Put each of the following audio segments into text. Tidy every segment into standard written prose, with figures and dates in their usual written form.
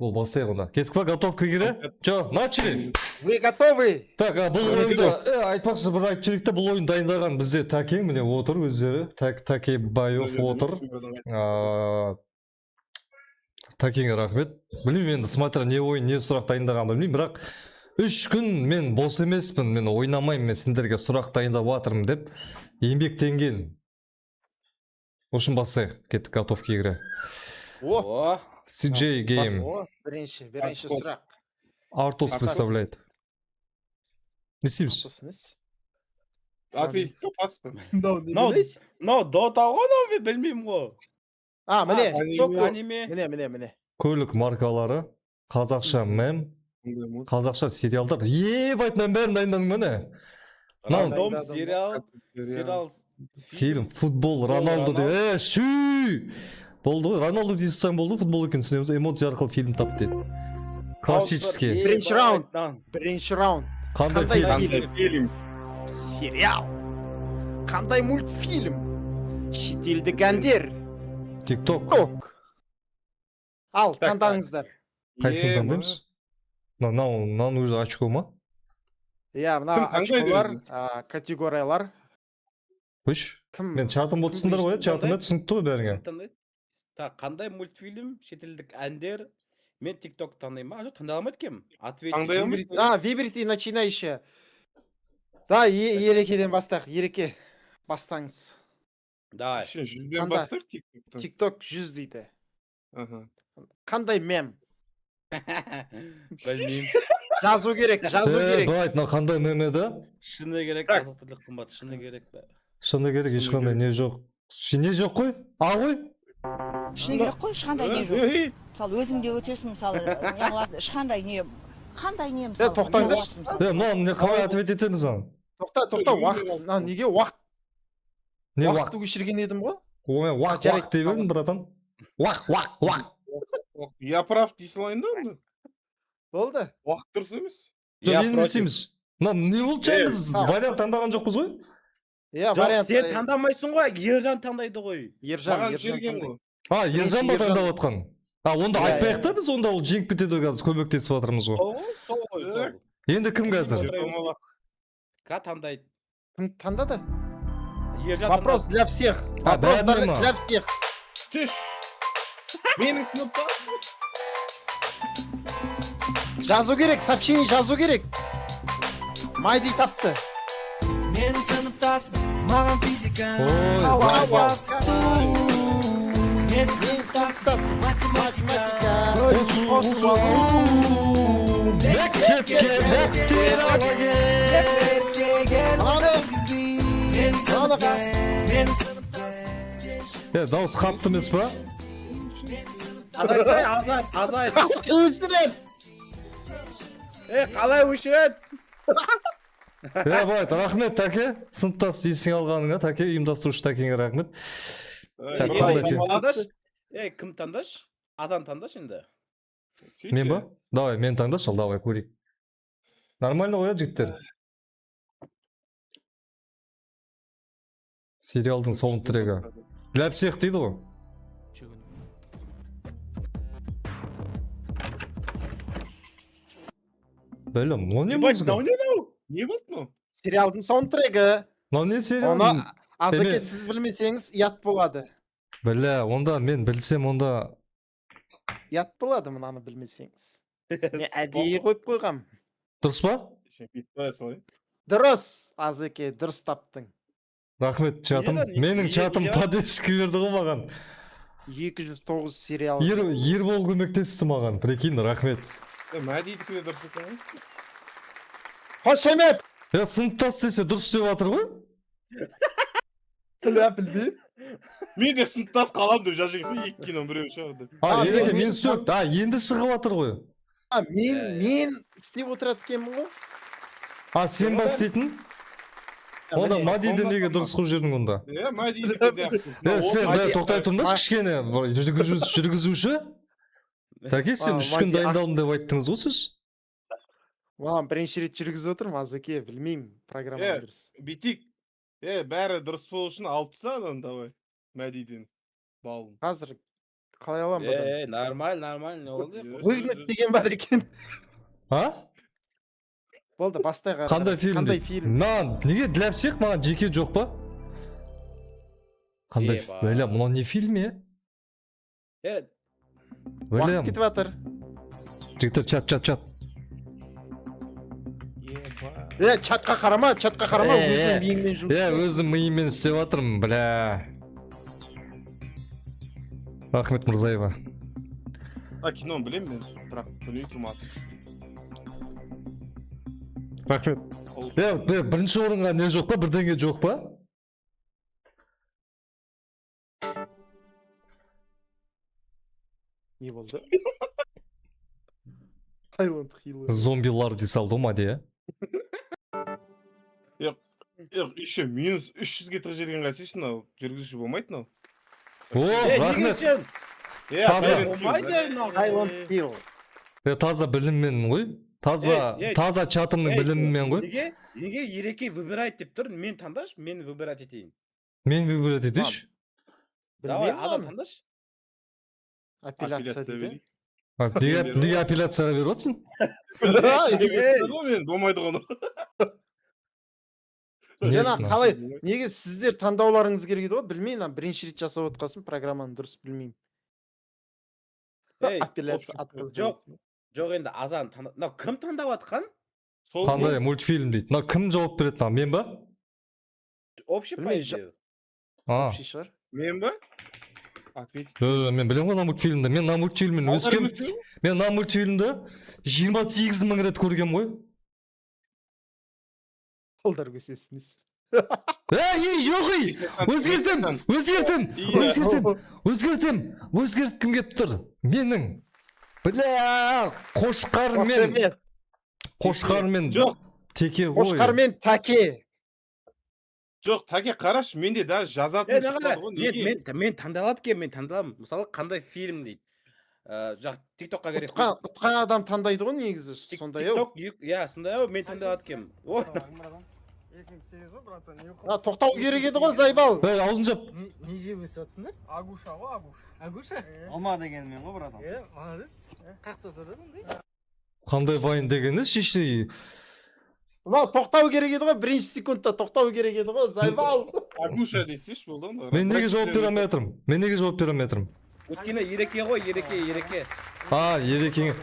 Ол бастайық онда. Кеттік па, готов к игре? Чё, начали? Вы готовы? Так, а бұл ойынды, айтпақшы, бір айтып жіберейік та, бұл ойын дайындаған бізде Тәке міне отыр өздері. Тәке Баев отыр. Тәкеңе рахмет. Білмеймін енді, смотря не ойын, не сұрақ дайындаған білмеймін, бірақ 3 күн мен бос емеспін, мен ойнамаймын, мен сендерге сұрақ дайындап жатырмын деп еңбектенген. В общем, бастайық, кеттік, готов к игре. О, О, CJ Game. О, бірінші Артос. сұрақ. Артос Артос. представляет. Не істейміз? Артос несі? Ответить пас па? Мынау не Мынау- білейді? Мынау дота ғой мынау, мен білмеймін ғой. А, міне, TikTok, аниме. Міне, міне, міне. Көлік маркалары, қазақша мем, қазақша сериалдар. Ебать, мынаның бәрін дайындадың ба, не? Мынау- Рандом Дайындадым. сериал, сериал, Фильм, футбол, Роналду деп. Е, шүй! Болды ғой, Роналду дей салсаң болды, футбол екенін түсінеміз. Эмоция арқылы фильм тап дейді. Классический. Бірінші раунд. Бірінші раунд. Қандай Қандай фильм? фильм? Қандай фильм? Сериал. Қандай мультфильм? Шетелдік әндер. Тикток. Ток. Ал, Так, таңдаңыздар. Қайсысын Е, таңдаймыз? Мынау, мынаның өзі очко ма? Иә, мына Кім таңдайды очколар, өзі? Категориялар. Қойшы. Кім? Мен чатым отырсыңдар ғой, бірінші чатымда таңдайды? түсінікті ғой бәріңе. Кім таңдайды? Так, қандай мультфильм, шетелдік әндер? Мен TikTok таңдаймын ба? Жоқ, таңдай алмайды екенмін. Ответить. Таңдай алмайсың. А, выберите начинающие. Да, Ерекеден бастайық. Ереке, бастаңыз. Давай. Еще 100-ден Қандай? бастайық тиктоктан. TikTok 100 дейді. Аха. Қандай мем? Білмеймін. Жазу керек, жазу Е, керек. Былай, мынау қандай мем еді? Шыны керек, Так. азық түлік қымбат, шыны керек. Шыны керек, ешқандай не жоқ. Не жоқ қой? А ғой? Шыны керек қой, ешқандай не жоқ. Ей, Мысалы, өзің де өтесің, мысалы, не қылады, ешқандай не, қандай не, мысалы, Тоқтаңдаршы. не боласың, мысалы. Е, мынау не, қалай ответ етеміз аны? Тоқта, тоқта, уақыт. Мына неге уақыт Не уақ? уақытты өшірген едім ғой? Ой, уақ, Жарайды, уақ дей бердім, братан. Уақ, уақ, уақ. Я прав дей салайын да онда. Болды. Уақыт дұрыс емес. Жоқ, Я енді не против. істейміз? Мынау не болды жаңа, біз А. вариант таңдаған жоқпыз ғой? Иә, Жоқ, вариант. сен таңдамайсың ғой, Ержан таңдайды ғой. Ержан, Маған Ержан жіберген таңдайды. ғой. А, Ержан ба Ержан. таңдап отқан? А, онда Иә, айтпайық иә. та біз, онда ол жеңіп кетеді ғой, біз көмектесіп жатырмыз ғой. Сол ғой, сол ғой, сол. Енді кім қазір? Домалақ. Ка таңдайды. Кім таңдады? Ержан. Вопрос для всех. А, Вопрос бәріне ма? для всех. Түш. Менің сыныптасым. Жазу керек, сообщение жазу керек. Майди тапты. Менің сыныптасым маған физика. Ой, Ау, ау, ау. Су. Менің Менің сыныптасым сыныптасым математика. математика. Қосу, Қосу қосу. Алу. Мектепке дәптер ал. Мынаны Менің Мынаны сыныптасым, менің сыныптасым сен үшін. Е, дауыс қатты емес па? Азайт, азайт, азайт. Өшіреді. Е, қалай өшіреді? Е, былай, рахмет, Тәке. Сыныптас есіңе алғаныңа, Тәке, ұйымдастырушы Тәкеңе рахмет. Так, Е, қандай кім фильм? таңдашы? Е, кім таңдашы? Азан таңдашы енді. Мен ба? Давай, мен таңдашы, ал давай, көрейік. Нормально ғой, иә, жігіттер? Сериалдың саундтрегі. Для всех дейді ғой. Білім, мынау не Ебать, музыка? мынау не мынау? Не болды мынау? Сериалдың саундтрегі. Мынау не сериал? Оны, Азеке, Еме- сіз білмесеңіз, ұят болады. Бля, онда мен білсем, онда Ұят болады мынаны білмесеңіз. Мен әдейі қойып қойғам. Дұрыс па? Бүйтіп қоя салайын. Дұрыс, Азеке, дұрыс таптың. Рахмет, чатым. Не, Менің не, чатым не? поддержка берді ғой маған. 209 сериал. Ербол көмектесті маған, прикинь, рахмет. Е, Мәдидікі де дұрыс екен ғой. Қошемет! Е, сыныптас десе дұрыс деп жатыр ғой. Біле, білмеймін. Мен де сыныптас қаламын деп жазып жіберсем, екі киноның біреуі шығар деп. А, А, Ереке, мен- минус төрт. А, енді шығып жатыр ғой. А, мен Иә, иә. мен істеп отырады екенмін ғой. А, сен ба істейтін? Онда Міне, Мадиді онда неге тамам. дұрыс қойып жібердің онда? Иә, Мәдидікі де. Е, сен, Мади- бля, тоқтай тұрыңдаршы кішкене. Бір жүргізуші. Тәке, сен А, 3 күн Мади, дайындалдым деп айттыңыз ғой сіз. Маған бірінші рет жүргізіп отырмын, Азеке, білмеймін программаны Е. дұрыс. Бүйтейік. Е, бәрі дұрыс болу үшін алып таста ананы, давай. Мәдиден балын. Қазір Қалай аламын бұдан? Ей, нормально, нормально, не болды? Выгнать деген бар екен. А? Болды, бастай. Қандай фильм Қандай дейді? фильм? Маған неге для всех, маған жеке жоқ па? Қандай Еба. Бля, мынау не фильм, е? Е, Бля, Уақыт кетіп жатыр. жігіттер, чат, чат, чат. Е, чатқа қарама, чатқа қарама, Е, өзің е. миыңмен жұмыс Иә, істе. өзім миыммен істеп жатырмын, бля. Рахмет, Мырзаева. А, киноны білемін мен, бірақ білмей тұрмын атын. Рахмет. Е, бля, бірінші орынға не жоқ па, бірдеңе жоқ па? Не болды? Silent Hill. Зомбилар дей салды ғой Мади, иә? Жоқ, еще минус 300-ге тығып жіберген қайсысы, мынау жүргізуші болмайды мынау. О, е, неге рахмет. сен? Е, Таза. Silent Hill, Болмайды да. мынау. Silent Hill. Е, таза біліммен ғой. Таза, Ей, ей. таза чатымның Ей, білімімен ғой. Неге Ереке выбирает деп тұр? Мен таңдашы, мен выбирать етейін. Мен выбирать етейінші. Давай, Білмеймін Азам, оны. таңдашы. Апелляция Апелляция дейді. берейік. А, неге апелляцияға беріп жатсың? Ей, мен болмайды ғой анау. Не Жаңа мынау? қалай, неге сіздер таңдауларыңыз керек еді ғой, білмеймін, ана бірінші рет жасап отқасын, программаны дұрыс білмеймін. Ей, Апелляция отказ. Жоқ. Жоқ, енді Азан таңда. Мынау кім таңдап жатқан? Сол Қандай мультфильм дейді? Мынау кім жауап береді мынау? Мен ба? Общий по Білмеймін, идее. А. Общий шығар. Мен ба? Ответить. Мен білемін ғой мына мультфильмді. Мен мына мультфильммен өскем. Мен мына мультфильмді 28 мың рет көргем ғой. Алдар көсесіңіз. Ей, ей, жоқ, ей! Өзгертем, өзгертем, өзгертем, өзгертем, өзгерткім келіп тұр. Менің. Бля, қошқар мен, қошқар мен Жоқ. теке ғой. Қошқар мен тәке. Жоқ, тәке, қарашы, менде даже Е, жазатын мына қара, шықпады ғой. мен, Неге? мен таңдай алады екенмін, мен таңдай аламын. Мысалы, қандай фильм дейді. Жоқ, ТикТокқа керек. Ұтқан адам таңдайды ғой негізі, сондай ау. ТикТок, иә, сондай ау, мен таңдай алады екенмін. Ой, А, тоқтау керек еді ғой, Зайбал. Ей, аузын жап. Не жеп өсіп жатсыңдар? Агуша ғой, агуша. Агуша? Алма дегенмен ғой, братан. Е, молодец. Қаяқта тұрады ондай? Қандай вайн дегені шеше. Мынау тоқтау керек еді ғой, бірінші секундта тоқтау керек еді ғой, Зайбал. Агуша десейші, болды ғой. Мен неге жауап бере алмай жатырмын? Мен неге жауап бере алмай жатырмын? Өйткені Ереке ғой, Ереке, Ереке. А, Ерекең.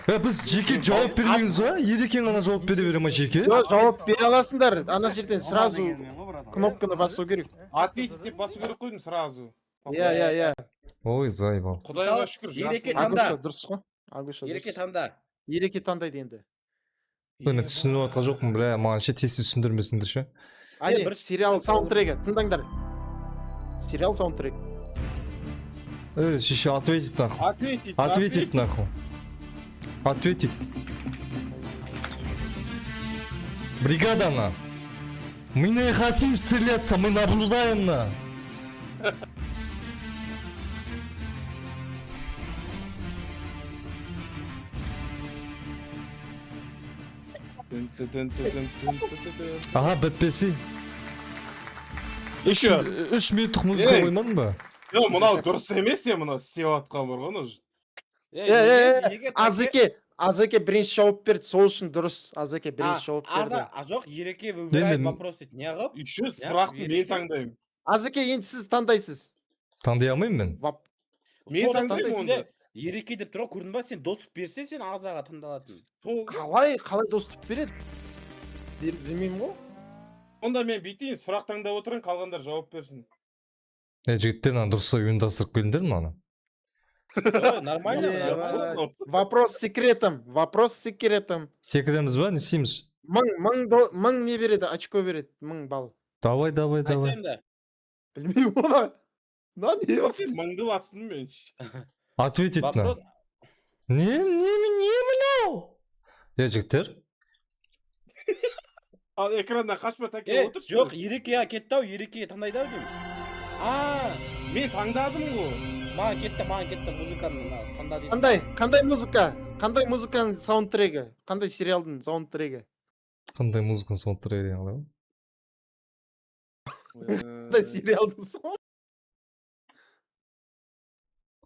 Е, біз жеке жауап бермейміз ба? Ерекең ғана жауап бере бере ма жеке? Жоқ, жауап бере аласыңдар. Ана жерден сразу Дегенмен ғой, братан. кнопканы басу керек. Ответить деп басу керек қой деймін сразу. Иә, иә, иә. Ой, заебал. Құдайға Мысалы, шүкір, Ереке жақсы. таңда. Агуша дұрыс қой. Агуша Ереке, дұрыс. таңда. Ереке таңдайды енді. Ой, мен түсініп жатқан жоқпын, бля, маған ше тез тез түсіндірмесіңдер ше. Әне, бір- сериал саундтрекі, тыңдаңдар. Сериал саундтрек. Эй, шеше, ответить нахуй. Ответить. Ответить нахуй. Ответить. Бригада на. Мы не хотим стреляться, мы наблюдаем на. Ага, бітпесе. Үш, Еще. 3 минуттық музыка Ей. қоймадың ба? Жоқ, мынау дұрыс емес е, мынау істеп жатқан бар ғой мынау. Е, Е, е, неге- неге Тәке- Азеке, Азеке бірінші жауап берді, сол үшін дұрыс. Азеке бірінші жауап берді. Аза, а жоқ, Ереке выбирает Енді- вопрос дейді. Неғып? Еще сұрақты мен Ереке. таңдаймын. Азеке, енді сіз таңдайсыз. Таңдай алмаймын мен. Мен Сол таңдаймын сізде онда. Ереке деп тұр ғой, көрдің ба? Сен доступ берсе, сен Азаға таңдалатын. Сол. Қалай доступ береді? Білмеймін ғой. Онда мен бүйтейін, сұрақ таңдап отырайын, қалғандар жауап берсін. Е, жігіттер, мынаны дұрыстап ұйымдастырып келіңдер мынаны. Ой, нормально, Е, нормально. Вопрос с секретом. Вопрос с секретом. Секіреміз ба, не істейміз? 1000 не береді? Очко береді. 1000 балл. Давай, давай, давай. Айтсайын да. Білмеймін оны. Мына не бар? Сен мыңды бастым мен. Ответить на. Вопрос. Не, не, не мынау? Е, жігіттер, Ал экраннан қашпа, тәке, Е, отыршы. жоқ, Ереке кетті ау, Ереке таңдайды ау деймін. А, Мен таңдадым ғой. маған кетті, маған кетті музыканы мына таңда дейді. Қандай музыка? Қандай музыканың саундтрегі? Қандай сериалдың саундтрегі? Қандай музыканың саундтрекі деген қалай ол? Қандай сериалдың саунд?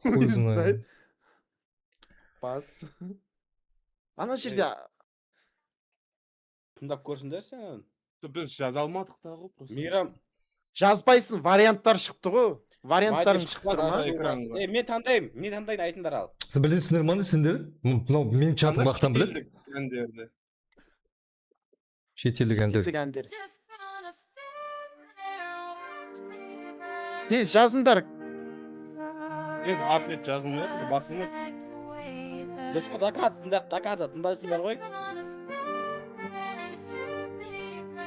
Хуй знает. Бас. Ана жерде. Тыңдап көрсіңдерші сен. Біз жаза алмадық та ғой просто. Мейрам. Жазбайсың, варианттар шықты ғой. Варианттарың шықты ма? Экранға. Е, мен таңдаймын. Не таңдайын, айтыңдар ал. Сіз білесіңдер ма, не сендер? Мынау менің чатым қаяқтан біледі? Шетелдік әндерді. Шетелдік әндер. Шетелдік әндер. Тез жазыңдар. Енді ответ жазылмайды, басылмайды. Дұрыс қой, до конца тыңдап, до конца тыңдайсыңдар ғой.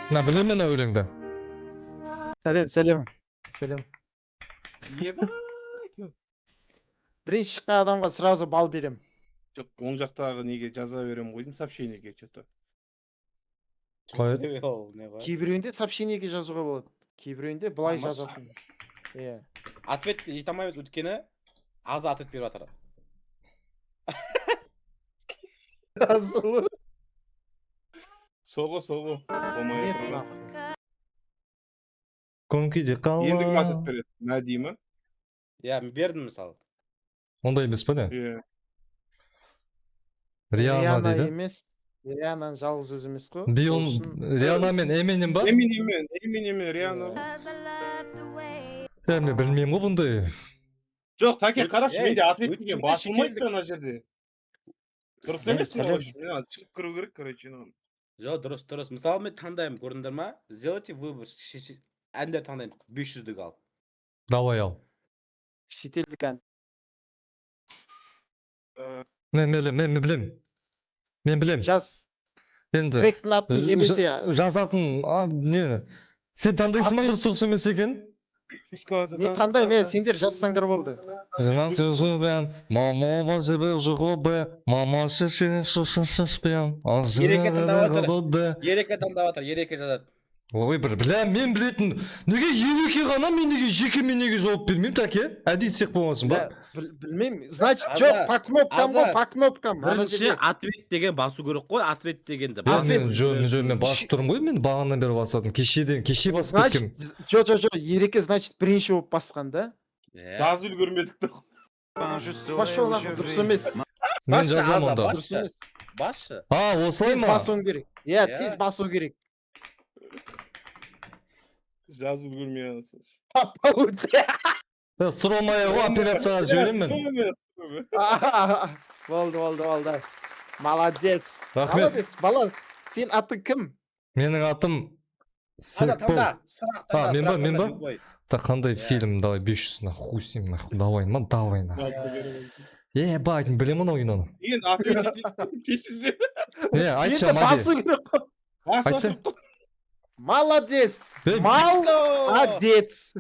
Мына білемін мен өлеңді. Сәлем, сәлем. Сәлем. Еба. Бірінші шыққан адамға сразу балл берем. Жоқ, оң жақтағы неге жаза беремін ғой деймін, сообщениеге че-то. Қалай? Ол не ғой? Кейбіреуінде сообщениеге жазуға болады. Кейбіреуінде былай Тамаша. жазасың. Иә. Ответ жете алмаймыз, өйткені аз ответ беріп жатыр. Жазылу. Соғы, соғы. Болмай Нет, отыр ғой. нахуй. Конкиде Енді кім ответ қала. береді? Мәди ма? Иә, мен бердім мысалы. Ондай емес па, не? Иә. Риана дейді. Емес. Риананың жалғыз өзі емес қой. Бион Сол үшін- Риана мен Эминем ба? Эминем, Эминем, Риана. Е, мен білмеймін ғой бұндай. Жоқ, Таке, қарашы, Ей, менде ответ деген өткенде басылмайды шетелдік- да ана жерде. Дұрыс Сәлем, емес сәлем. мынау. Мына шығып кіру керек, короче, мынау. Жоқ, дұрыс, дұрыс. Мысалы, мен таңдаймын, көрдіңдер ма? Сделайте выбор. Әндер таңдаймын. 500-дік ал. Давай ал. Шетелдік ән. Мен білемін. Мен білемін. Жаз. Енді Тректің атын немесе жазатын не? Сен таңдайсың ба, дұрыс, дұрыс емес екен? Не таңдаймын, е, сендер жазсаңдар болды. Мама. Ереке таңдап жатыр. Ереке таңдап жатыр, Ереке жазады. Ой, бір бля, мен білетін. Неге Ереке ғана, мен неге жеке, мен неге жауап бермеймін, Тәке? Әдейі істеп қойғансың ба? Бля, білмеймін. Значит, Аза, жоқ, по кнопкам ғой, Аза. по кнопкам. Ана Бірінші жерде ответ деген басу керек қой, ответ дегенді. Е, Ответ. мен жоқ, мен жоқ, мен басып тұрмын ғой, мен бағанадан бері басатын. Кешеден, кеше басып Значит, кеткенмін. жоқ, жоқ, жоқ, Ереке, значит, бірінші болып басқан да. Иә. Жазып үлгермедік та. Пошел нахуй, дұрыс емес. Мен Басшы, жазамын Аза, онда. Дұрыс басшы. емес. Басшы. А, осылай Тез ма? басуың керек. Иә, Иә. тез басу керек. Жазып үлгермей қалсың. Е, сұрамай ақ қой, операцияға жіберемін мен. Болды, болды, болды. Молодец. Рахмет. Молодец, бала. Сен атың кім? Менің атым Аза, Серікбол. таңда. Сұрақ таңда. А, мен ба, Сұрақ мен таңда, ба? любой. Та қандай Иә. фильм? Давай 500, нахуй с ним, нахуй. Давай, ма, давай, нахуй. Ебать, мен білемін анау киноны. Енді ответ тез. Е, айтшы, Енді Мади. басу керек қой. Айтса. Молодец. Ей, Молодец.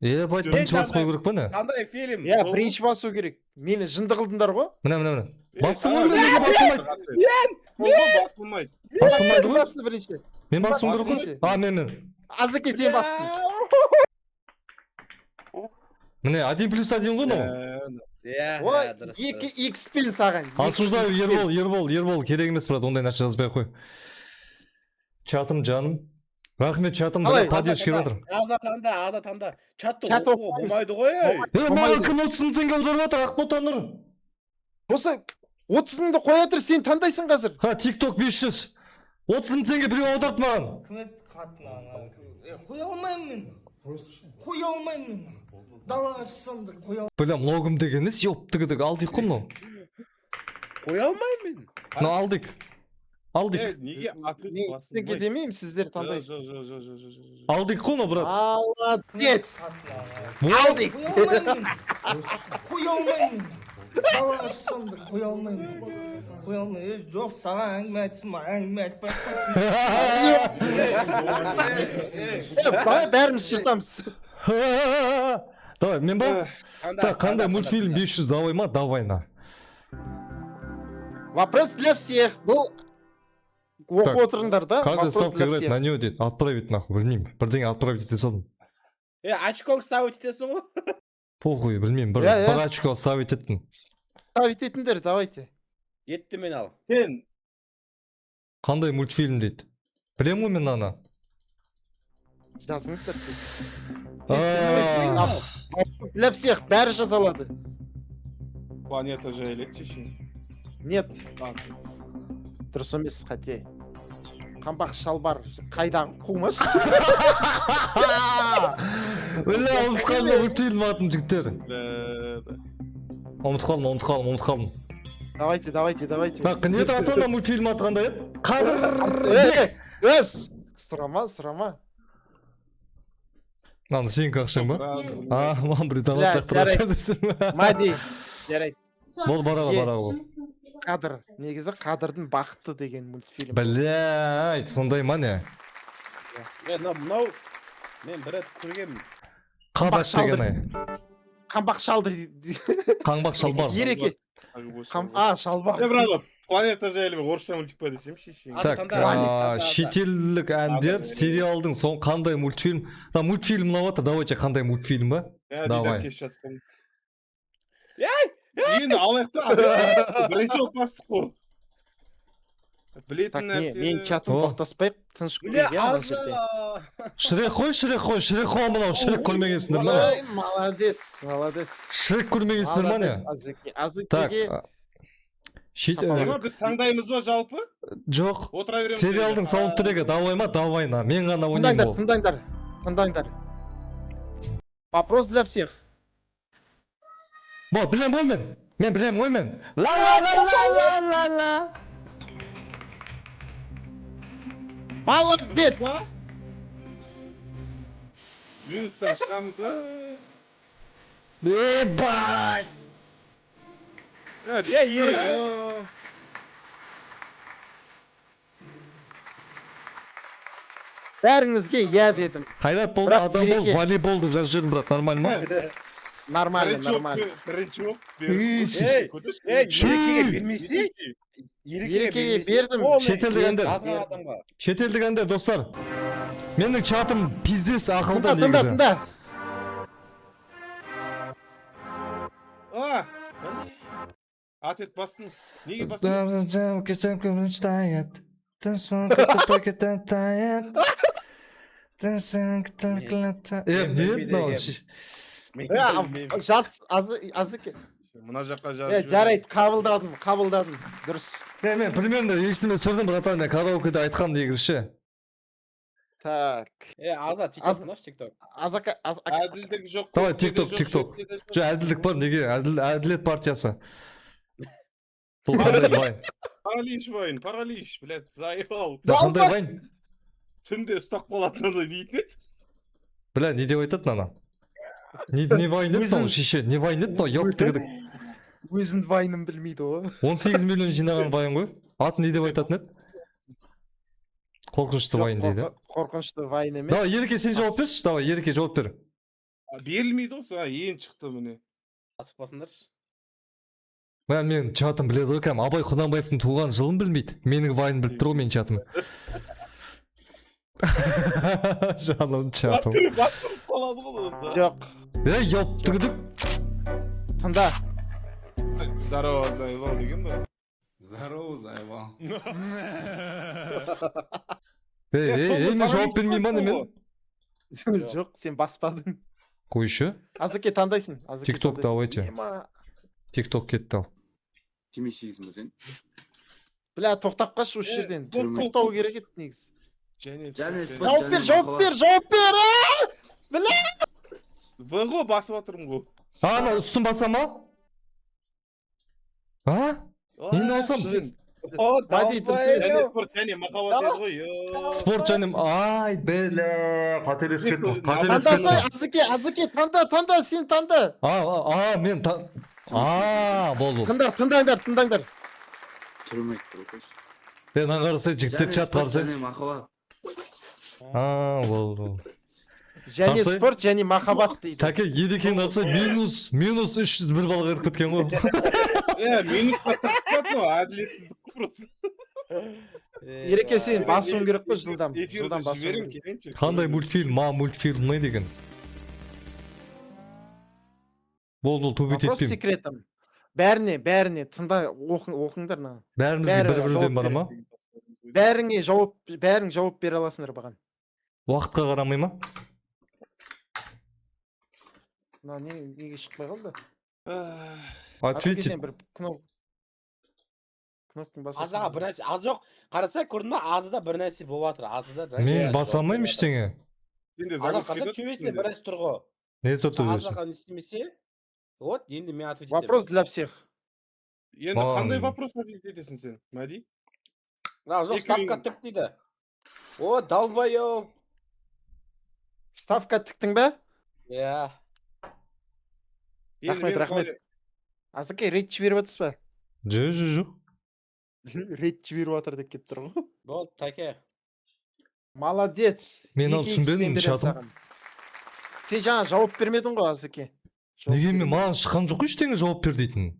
Ебать, бірінші басып қою керек па, не? Қандай фильм? Иә, бірінші басу керек. Мені жынды қылдыңдар ғой. Міне, міне, міне. Бастым ғой мен, неге басылмайды? Басылмайды. Басылмайды Кім ғой. басты бірінші? Мен басуым керек қой. Бірінші. А, мен. Азеке, сен бастың. Міне, 1 плюс 1 ғой мынау. Иә, Ой, иә, дұрыс, екі дұрыс. икс пен саған. Екі Осуждаю, икс пен. Ербол, Ербол, Ербол, керек емес, брат, ондай нәрсе жазбай ақ қой. Чатым, жаным. Рахмет, чатым, Қалай? бля, поддержка беріп жатыр. Аза, таңда, Аза, таңда. Чатты Чат оқуға оқымаймыз. болмайды ғой. Ей. Е, маған Болмайды. кім 30 мың теңге аударып жатыр, Ақбота Нұр? Осы 30 мыңды қоя тұр, сен таңдайсың қазір. Ха, TikTok 500. 30 мың теңге біреу аударды маған. Кім еді қатын ана? Е, қоя алмаймын мен. Қоя алмаймын мен. Далаға шықсам да қоя Бля, мынау кім деген несі, ёптігідік, алдық қой мынау. Қоя алмаймын мен. Мынау алдық. Алдық. Е, неге ответ Мен ештеңе басылмайды? демеймін, сіздер таңдайсыз. Жоқ, жоқ, жоқ, жоқ, жоқ, жоқ. Алдық қой мынау, брат. Молодец. Бұл- Алдық. Қоя алмаймын мен. Қоя алмаймын мен. Далаға шықсам да қоя алмаймын. Қоя алмаймын. Е, жоқ, саған әңгіме айтсын ба, әңгіме айтпай ақ қойсын. Е, давай бәріміз жыртамыз. Давай, мен ба? Таңда, Так, қандай таңда, мультфильм таңда. 500, давай ма, давай на. Вопрос для всех. Бұл Так. оқып отырыңдар да. Каждый Вопрос ставка для играет всех. на нее дейді. Отправить нахуй, білмеймін. Бірдеңе отправить ете салдым. Е, очкоң ставить етесің ғой. Похуй, білмеймін. Бір, Иә, иә. бір очко ставить еттім. Ставить етіңдер, давайте. Етті мен ал. Сен Қандай мультфильм дейді. Білемін ғой мен ана. Жазыңыздар. Тез, тез, А. тез. Вопрос для всех, бәрі жаза алады. Планета жайлы еді, шешең. Нет, дұрыс емес, қате. Қаңбақ шалбар қайдағы қумаш? Бля, ұмытып қалдым мультфильм атын, жігіттер. Бля. Ұмытып қалдым, ұмытып қалдым, ұмытып қалдым. Давайте, давайте, давайте. Так, не еді аты, ана мультфильм аты қандай еді? Э, Қадірбек. э, сұрама, сұрама. Мынаны сенікі ақшаң ба? А, маған біреу Бля, донат лақтырып жарайды. жатыр десем. Мади, жарайды. Бол, бара ғой, бара ғой. Қадыр, негізі «Қадырдың бақыты» деген мультфильм. Блядь, сондай ма, не? Е, мынау мен бір рет көргенмін. Қабат деген ай. Қаңбақ шалды. Қаңбақ шалбар. Ереке. А, шалбар. Е, брат, «Планета жайлы» бір орысша мультик па десем, шешең. Аты Так, қандай? а, Аты, аты. шетелдік әндер, сериалдың сон қандай мультфильм? Да, мультфильм ұнап жатыр, давайте, қандай мультфильм ба? Ә, Давай. Дидар кеш жазған. Енді алайық та, бірінші болып бастық қой. Білетін Так, не, нәрсе. мен чатым О. тоқтаспайық, тыныш Бля, көрейік, иә, ана жерде. аза. Шрек қой, Шрек қой, Шрек қой мынау, Шрек көрмегенсіңдер ма? Ой, молодец, молодец. Шрек көрмегенсіңдер ма, не? Молодец, Азеке. Так, Азекеге а, шет, Ема, біз таңдаймыз ба жалпы? Жоқ, Отыра береміз. сериалдың саундтрекі давай ма, давай на. Мен ғана ойнаймын Тыңдаңдар, ол. тыңдаңдар, тыңдаңдар. Вопрос для всех. Бол, білем ғой мен. Мен білем ғой мен. Ла ла ла ла ла ла ла. Молодец! Минуттан шығамыз ба? Ебать! Е, е. Бәріңізге иә дедім. Қайрат болды, Бірақ адам бол, Ереке. волейбол деп жазып жібердім, брат, нормально ма? Нормально, Бірінші оқ, нормально. бірінші оқ. Ей, ей, Ерекеге бермесе, Ерекеге бердім. Шетелдік әндер. Жазған адамға. Шетелдік әндер, достар. Менің чатым пиздец ақылды Тыңда, тыңда, негізі. тыңда. А, ответ бастың. Неге бастың? Е, не еді мынау? Мен Е, білмеймін. жас, Азеке. Мына жаққа жазып. Е, жарайды, қабылдадым, қабылдадым. Дұрыс. Е, мен примерно есіме түсірдім, братан, мен караокеде айтқам негізі ше. Так. Е, Аза, тикток тыңдашы, тикток. Азака, аз, Әділдік жоқ. Давай, көкте де TikTok, жоқ, TikTok. жерде де жоқ. Жоқ, әділдік бар, неге? Әділ, әділет партиясы. Бұл қандай вайн? Паралич вайн, паралич, блядь, заебал. Да, қандай вайн? Түнде ұстап қалатын андай дейтін еді. Бля, не деп айтады ана? Не вайн еді мынау, шеше? Не вайн еді мынау, ёп тігідік. Өзінің вайнын білмейді ғой. 18 миллион жинаған вайн ғой. Атын не деп айтатын еді? Қорқынышты Жоқ, вайн дейді. Қорқынышты вайн емес. Давай, Ереке, сен жауап берші. Давай, Ереке, жауап бер. Берілмейді ғой саған, ең шықты міне. Асықпасыңдаршы. Мә, мен чатым біледі ғой кәдімгі. Абай Құнанбаевтың туған жылын білмейді. Менің вайным біліп тұр ғой менің чатым. Жаным чатым. Бастырып қалады ғой онда. Жоқ, Ей, ёп тігідік. тыңда. Здорово, заебал деген ба? Здорово, заебал. Ей, ей, ей, мен жауап бермеймін ба, немен? Жоқ, сен баспадың. Қойшы. Азеке, таңдайсың. Азеке, TikTok, таңдайсың. давайте. Ема. TikTok кетті ал. Темекі шегесің ба сен? Бля, тоқтап қалшы осы жерден. Түрім. Тоқтау керек еді негізі. Және Және спорт, Жауап бер, және жауап махаббат. бер, жауап бер! А! Бля! В ғой, басып жатырмын ғой. А, ана үстін баса ма? А? Нені алсам? О, Мади, дұрыс емес. Және спорт, және махаббат еді ғой. Йо. Спорт және. Ай, бля, қателесіп кеттім. Қателесіп Таңдасай, кеттім. Азеке, Азеке, таңда, таңда, сен таңда. А, а, а, мен та... А, болды. Тыңда, тыңдаңдар, тыңдаңдар. Түрім айтып тұр ғой. Е, мынаны қарасай, жігіттер, Және чат спорт, қарасай. және махаббат. А, болды, болды. Және Қарасай. спорт, және махаббат дейді. Тәке, Едекең қарасай, минус 301 балға кіріп кеткен ғой. Е, минусқа тығып қалды ғой, әділетсіздік қой просто. Ереке, сен басуың керек қой жылдам. Эфирді Жылдам басуың жіберем керек. келейінші. Қандай мультфильм? Ма, мультфильм ұнайды екен. Болды, болды, тупить Вопрос етпеймін. секретом. Бәріне, бәріне тыңда, оқыңдар мына. Бәрімізге Бәрі бір бірден жауап бар ма? Бәріңе жауап, бәрің жауап бере аласыңдар маған. Уақытқа қарамай ма? Мына не, неге шықпай қалды? Ах. Ответить. Сен бір кнопканы басасың. Азаға бір нәрсе, аз жоқ. Қараса көрдің ба, азада бір нәрсе болып жатыр. Азада бір Мен нәрсе баса алмаймын ештеңе. Сенде Аза загрузка қараса кетеді төбесінде сенде. бір нәрсе тұр ғой. Не тұр төбесі? Азаға не істемесе, вот енді мен ответить Вопрос для всех. Енді Маған- қандай вопрос ответить етесің сен, Мәди? А, жоқ, Екі ставка мың- тік дейді. О, долбоеб. Ставка тіктің бе? Иә. Енді Рахмет, мен рахмет. қалай- Азеке, рейд жіберіп жатырсыз ба? Жоқ, жоқ, жоқ. Рейд жіберіп жатыр деп келіп тұр ғой. Болды, тәке. Молодец. Мен ал Екі икспен түсінбедім, беремін чатым. саған. Сен жаңа жауап бермедің ғой, Азеке. Жауап Неге мен бермедің. маған шыққан жоқ қой ештеңе жауап бер дейтін.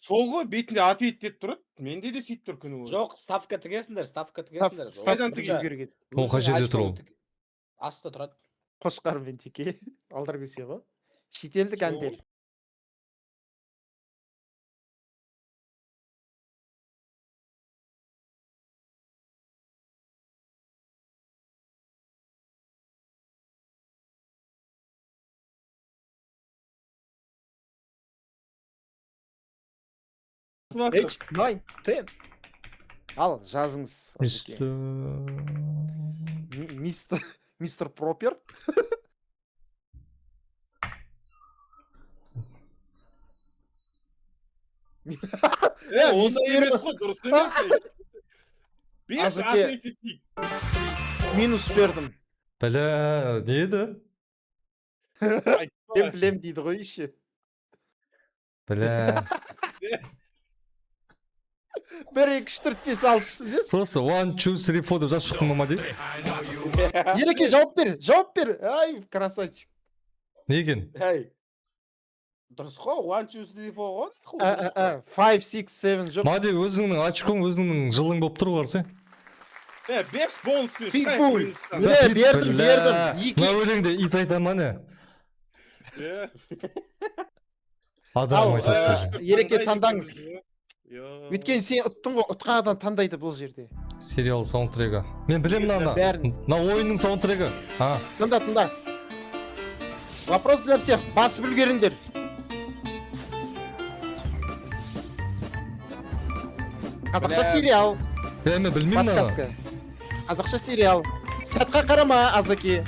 Сол ғой, бетінде ответ деп тұрады. Менде де сөйтіп тұр күні бойы. Жоқ, ставка тігесіңдер, ставка тігесіңдер. Ставка Қайдан тігу керек еді. Ол қай жерде тұр ол? Астта тұрады. Қошқар мен теке. Алдар көсе ғой. Шетелдік Сол әндер. Басып 8, 9, 10. Ал, жазыңыз. Азеке. Мистер. Мистер Пропер. Е, ондай Мистер- емес қой, дұрыс емес. Бес Азеке. ответ етейік. Минус бердім. Бля, не еді? Айтпа. Мен білем дейді ғой еще. Бля. 1, 2, 3, 4, 5, 6 дес. Просто 1, 2, 3, 4 деп жазып шықтым ба, Мади? Ереке, жауап бер, жауап бер. Ай, красавчик. Не екен? Ей. Дұрыс қой, 1, 2, 3, 4 ғой. 5, 6, 7 жоқ. Мади, өзіңнің очкоң, өзіңнің жылың болып тұр ғой, қарасай. Е, бес бонус бер, Питбуль. шығайық минустан. Міне, бердім, Бля, бердім. Екі мына өлеңде ит айта ма не? Е, Адам Ал, айтады даже. Ереке, қандай таңдаңыз. екен? Йо. Өйткені сен ұттың ғой, ұтқан адам таңдайды бұл жерде. Сериал саундтрегі. Мен білемін мынаны. Бәрін. Мына ойынның саундтрегі. А, Тыңда, тыңда. Вопрос для всех. Басып үлгеріңдер. Қазақша Бля. сериал. е, мен білмеймін мынаны. Подсказка. Қазақша сериал. Чатқа қарама, Азеке.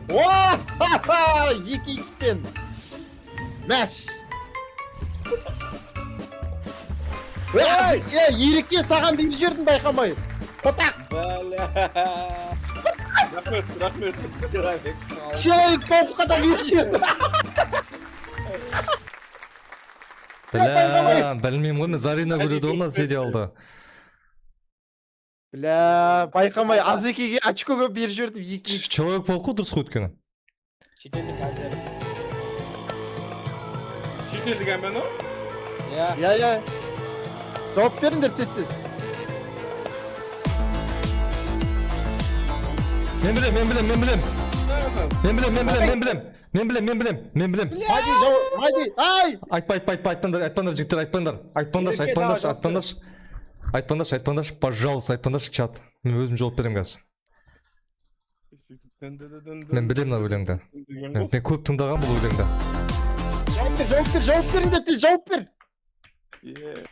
О! Ха-ха! 2 икспен. Мәш. Ей, Ереке, саған беріп жібердім байқамай. Қотақ. Бля. Рахмет, рахмет. Человек паукқа да беріп жібердім. Бля, білмеймін ғой, мен Зарина көреді ғой мына сериалды. Бля, байқамай Азекеге очко көп беріп жібердім. 2 икс. Человек паук қой дұрыс қой өйткені. Шетелдік әндер. Шетелдік ән бе анау? Иә. Я, я. Жауап беріңдер тез тез. Мен білем, мен білем, мен білем. Мен білем, мен білем, мен білем. Мен білем, мен білем, мен білем. Мади, жауап, Мади, ай! Айтпа, айтпа, айтпа, айтпаңдар, айтпаңдар, жігіттер, айтпаңдар. Айтпаңдаршы, Ереке, айтпаңдаршы, давай, жауап бер. айтпаңдаршы. Айтпаңдаршы, айтпаңдаршы, пожалуйста, айтпаңдаршы, чат. Мен өзім жауап беремін қазір. Мен білемін мына өлеңді. Деген ғой. Мен көп тыңдағанмын бұл өлеңді. Жауап бер, жауап бер, жауап беріңдер тез, жауап бер. Е.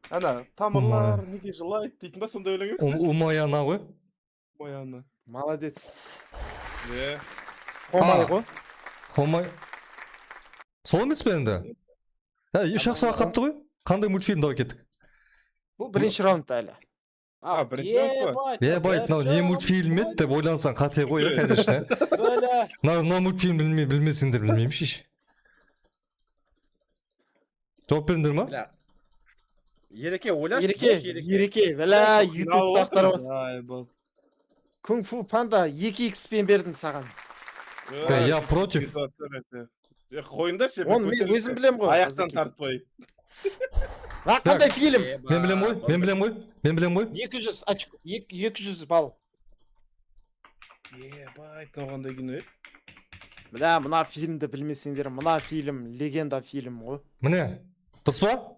Ана, тамырлар неге жылайды дейтін ба сондай өлең емес пе? Умай ана ғой. Умай ана. Молодец. Е. Қомай А. ғой. Хомай. Сол емес пе енді? Ә, үш ақ сұрақ қалыпты ғой. Қандай мультфильм, давай кеттік. Бұл бірінші раунд әлі. А, бірінші раунд па? Ебать, мынау не мультфильм еді деп ойлансаң қате ғой, иә, конечно. Бля. Мынау мультфильм білмесеңдер білмеймін шеш. Жауап бердіңдер ма? Бля. Ереке, ойлашы. Ереке, қойшы, Ереке, бля, ютубта ақтарып. Ай, бұл. Кунг фу панда 2 икспен бердім саған. Я против. Е, қойыңдаршы. Оны мен өзім білем ғой. Аяқтан Азеке. тартпай. А, қандай фильм? Мен білем ғой, мен білем ғой, мен білем ғой. 200 очко, 200 балл. Ебать, мынау қандай кино еді? Бля, мына фильмді білмесеңдер, мына фильм легенда фильм ғой. Міне, дұрыс па?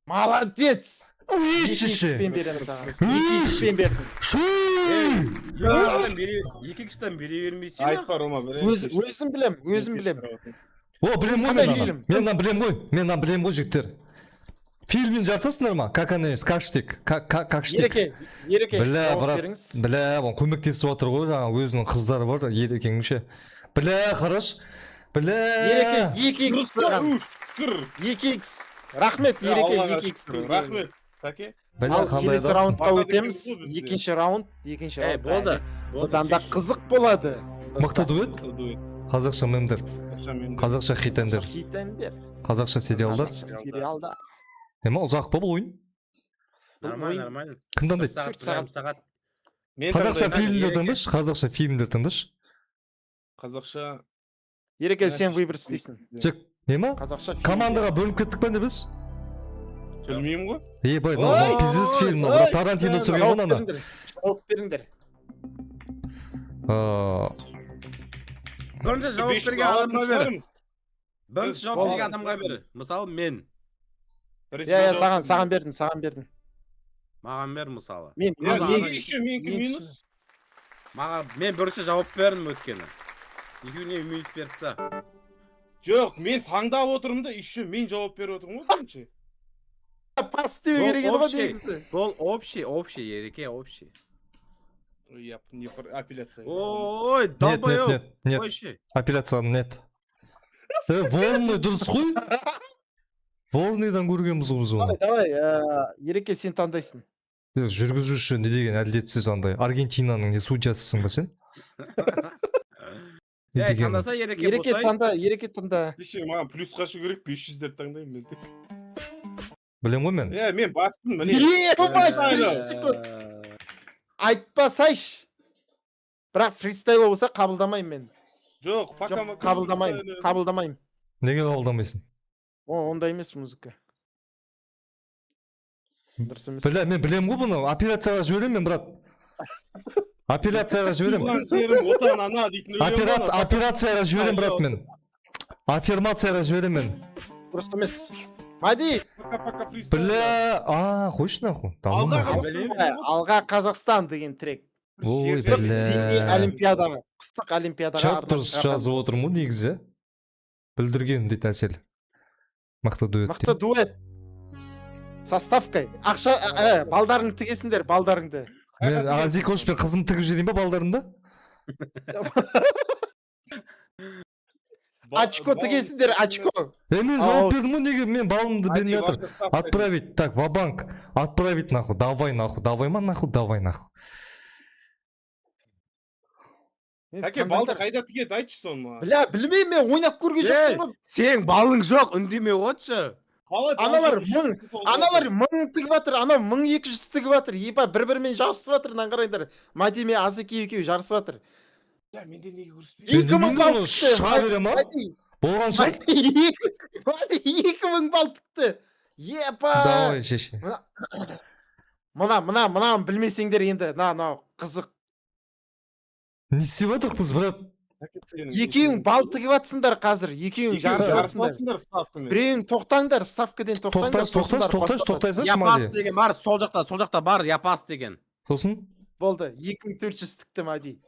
Молодец! Үй, 2 шеше. икспен беремін саған. 2 икспен бердім. Шу! Екі икстан бере бермейсің. Айтпа, Рома, бір Өзім білем, өзім білем. О, білем ғой Қандай мен ана. фильм? Мен мынаны білем ғой. Мен мынаны білем ғой, жігіттер. Фильмін жарысасыңдар ма? Как она есть, как штик, как штик. Ереке, Ереке, Бля, жауап брат, беріңіз. бля, оған көмектесіп жатыр ғой, жаңа өзінің қыздары бар, Ерекеңнің ше. Бля, қараш. Бля. Ереке, 2 х Дұрыс па? саған. Уф, шүкір. 2 х. Рахмет, Ереке, Аллаға 2 х. шүкір. Рахмет, Тәке. Бля, Ал қандай келесі адамсың? раундқа Басады өтеміз. екенбіз ғой біз де. Екінші раунд, екінші Ей, раунд. болды. Әлі. Болды, Бұдан да шеш. қызық болады. Мықты дуэт, Дуэт. қазақша мемдер, Қазақша мемдер. қазақша хит әндер, Хит әндер. қазақша сериалдар. Қазақша сериалдар. Ема ұзақ па бұл ойын? Бұл Нормально, ойын нормально. Кім Бір таңдайды? сағат, Төрт бір жарым сағат. сағат. Мен Қазақша таңдаймын. фильмдер Ереке. таңдашы, қазақша фильмдер таңдашы. Қазақша. Ереке, сен выбор істейсің. Жек, не ма? Қазақша фильм. Командаға бөлініп кеттік па не біз? Білмеймін ғой. Ебай, мынау Ой, пиздец фильм, мынау ой, брат, Тарантино түсірген ғой Жауап мынаны. беріңдер. Жауап беріңдер. Бірінші жауап Бес берген алатын адамға бер. шығармыз. Бірінші жауап Болды. берген адамға бер. Мысалы, мен. Бірінші Иә, иә, жауап саған, берген. саған бердім, саған бердім. Маған бер мысалы. Мен Иә, мен Маған неге ана- еще менікі мен минус? Маған мен бірінші жауап бердім өткені. Екеуіне минус берді да. Жоқ, мен таңдап отырмын да, еще мен жауап беріп отырмын ғой бірінші. Пас істеу Бұл керек еді ғой общий. негізі. Бұл общий, общий, Ереке, общий. Я не апелляция. Ой, Нет, нет, долбоёб. нет, нет, Қойшы. апелляция нет. Вороной дұрыс қой. Вороныйдан көргенбіз ғой біз оны. Давай, давай, Ереке, сен таңдайсың. Жүргізуші не деген әділетсіз андай. Аргентинаның не судьясысың ба сен? Не Ей, деген? таңдаса Ереке Ереке болсай. таңда, Ереке таңда. Еще маған плюс қашу керек, 500-дер таңдаймын мен тек. Білем ғой мен. Е, мен бастым, міне. Ебать, Э, бірінші секунд. Айтпасайшы. Бірақ фристайл болса қабылдамаймын мен. Жоқ, пока Жоқ, қабылдамаймын, қабылдамаймын. Неге қабылдамайсың? О, ондай емес музыка. Дұрыс емес. Бля, мен білем ғой бұны. Апелляцияға жіберемін мен, брат. Апелляцияға жіберемін. Туған жерім отан ана дейтін өлең ғой ана. Операцияға жіберемін, брат, мен. Аффирмацияға жіберемін мен. Дұрыс емес. Мади, Пока, пока фристайл. Бля, а, қойшы нахуй. Да ну Алға нахуй. Қазақстан. Алға Қазақстан деген трек. Ой, Жер- бля. Зимний олимпиадаға, қыстық олимпиадаға Чат арнап дұрыс шығарған. жазып отырмын ғой негізі. Бүлдірген дейді Әсел. Мықты дуэт. Мықты дуэт. Со ставкой. Ақша, балдарыңды тігесіңдер, балдарыңды. Мен Азикош пен қызым тігіп жіберейін ба балдарымды? Очко тігесіңдер, очко. Е, мен Ау. жауап бердім ғой, неге мен балымды Ади, бермей жатыр? ваша ставка. Отправить, так, ва-банк. Отправить нахуй, давай нахуй, давай ма нахуй, давай нахуй. Тәке, балды қайда тігеді, айтшы соны маған. Бля, білмеймін мен, ойнап көрген Ей, жоқпын ғой. сен балың жоқ, үндемей отыршы. Қалай бал Аналар тігіп мың, үш жүз аналар 1000 тігіп жатыр, анау 1200 тігіп жатыр. Еба, бір-бірімен жарысып жатыр, мынаны қараңдар. Мади мен Азеке екеуі жарысып жатыр. Бля, менде неге көріспейді? 2000 балл Мен тікті. шыға бере ма? Мади, Болғанша. Мади, 2000 балл тікті. Еба. Давай, шеше. Мына, мына, мынаны білмесеңдер енді, мына, мынау қызық. Не істеп жатырмыз, брат? Екеуің балл тігіп жатсыңдар қазір, екеуің Екеуің жарысып жатсыңдар. жарысасыңдар ставкамен. Біреуің тоқтаңдар, ставкадан тоқтаңдар. Тоқташы, сосын тоқташы, барып тоқташы, басталады. тоқтайсаңшы, Я пас Мади. деген бар, сол жақта, сол жақта бар, я пас деген. Сосын? Болды, 2400 тікті Мади.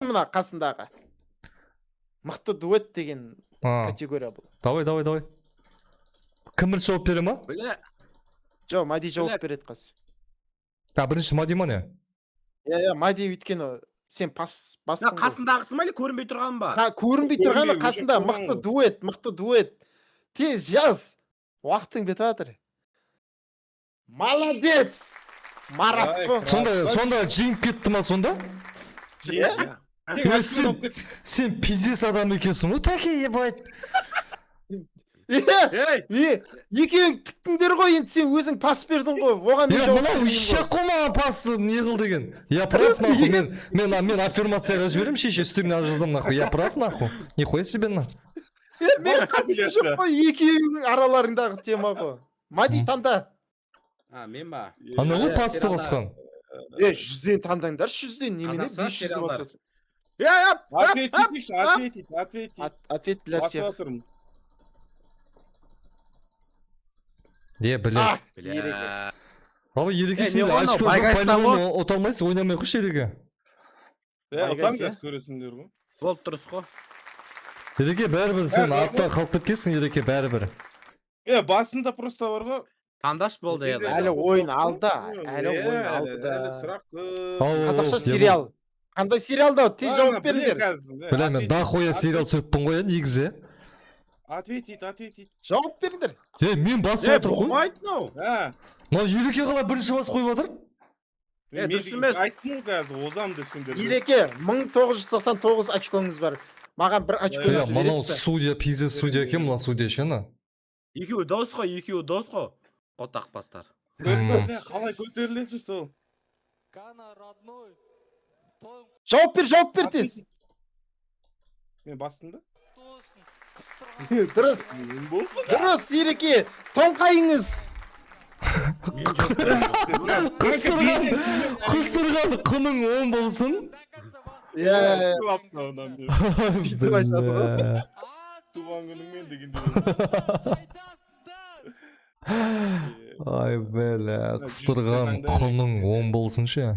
Мына қасындағы. Мықты дуэт деген А, категория бұл. давай, давай, давай. Кім бірінші жауап бере ма? Бля, Жоқ, Мади жауап Бля. береді қазір. А, бірінші Мади ма не? Иә, иә, Мади, өйткені сен пас мына бастың ғой. қасындағысы ма или көрінбей тұрған ба? Ха, көрінбей тұрғаны Көрінбей, қасында уже мықты көрінген ғой. дуэт, мықты дуэт. Тез жаз. Уақытың бітіп жатыр. Молодец! Марат Ай, қой. Сонда, сонда жеңіп кетті ма сонда? Жеңіп. Тек Е, очко сен- алып кетті. Сен пиздец адам екенсің ғой, тәке, ебать. Е, Ей, е, екеуің тіктіңдер ғой, енді сен өзің пас бердің ғой. Оған мен Е, жауап мынау бермеймін ғой. ишак қой маған пас не қыл деген. Я прав нахуй, мен аффирмацияға жіберемін, шеше, үстіңе жазамын нахуй. Я прав нахуй. Нихуя себе на. Е, мен қатысым жоқ қой, екеуіңнің араларыңдағы тема ғой. Мади, таңда. А, мен ба? Ана ғой Е, пасты сериалдар. басқан. Е, 100-ден таңдаңдаршы, 100-ден немене Қазақстан 500-ді сериалдар. басып. Е, е, Ответить, ответить, ответить. Ответ для Басып всех. жатырмын. Е, бля. А, Ереке. Бля. Ал Ереке, Е, не сенде ғой анау, очко жоқ, Байгайстан по-любому ұта алмайсың, ойнамай қойшы, Ереке. Е, ұтамын Байгайс, қазір, көресіңдер ғой. Болып дұрыс қой. Ереке, бәрібір сен Ә, артта қалып кеткенсің, Ереке, бәрібір. Е, басында просто бар ғой. Таңдаш болды Енді я. Әлі ойын алда, әлі Е, ойын әлі алдыда. Сұрақ көп. Ау, Қазақша ау, сериал. Қандай сериалда? Тез Ана, жауап білем беріңдер. қазір, Бля, мен ответить, дохуя сериал түсіріппін ғой, иә, негізі. Ответить, ответить. Жауап беріңдер. Е, мен басып Е, отырмын ғой. болмайды мынау. А, Мынау Ереке қалай бірінші бас қойып отыр? Е, мен дұрыс емес. айттым ғой қазір, озам деп сендерге. Ереке, 1999 очкоңыз бар. Маған бір Е, очкоңызды мынау бересіз бе? судья, пиздец судья екен, мына судья ше, ана. Екеуі дос қой, екеуі дос қой. Қотақ бастар. Бля, қалай көтерілесің сол? Жауап бер, жауап бер тез. Мен бастым да? Дұрыс. Мен болсын. Дұрыс, Ереке. Тоңқайыңыз. Қыстырған, қыстырған құның оң болсын. Иә, иә. Сөйтіп айтады ғой. Бля. Туған күніңмен дегендей. Ай, бля, қыстырған құның оң болсын ше.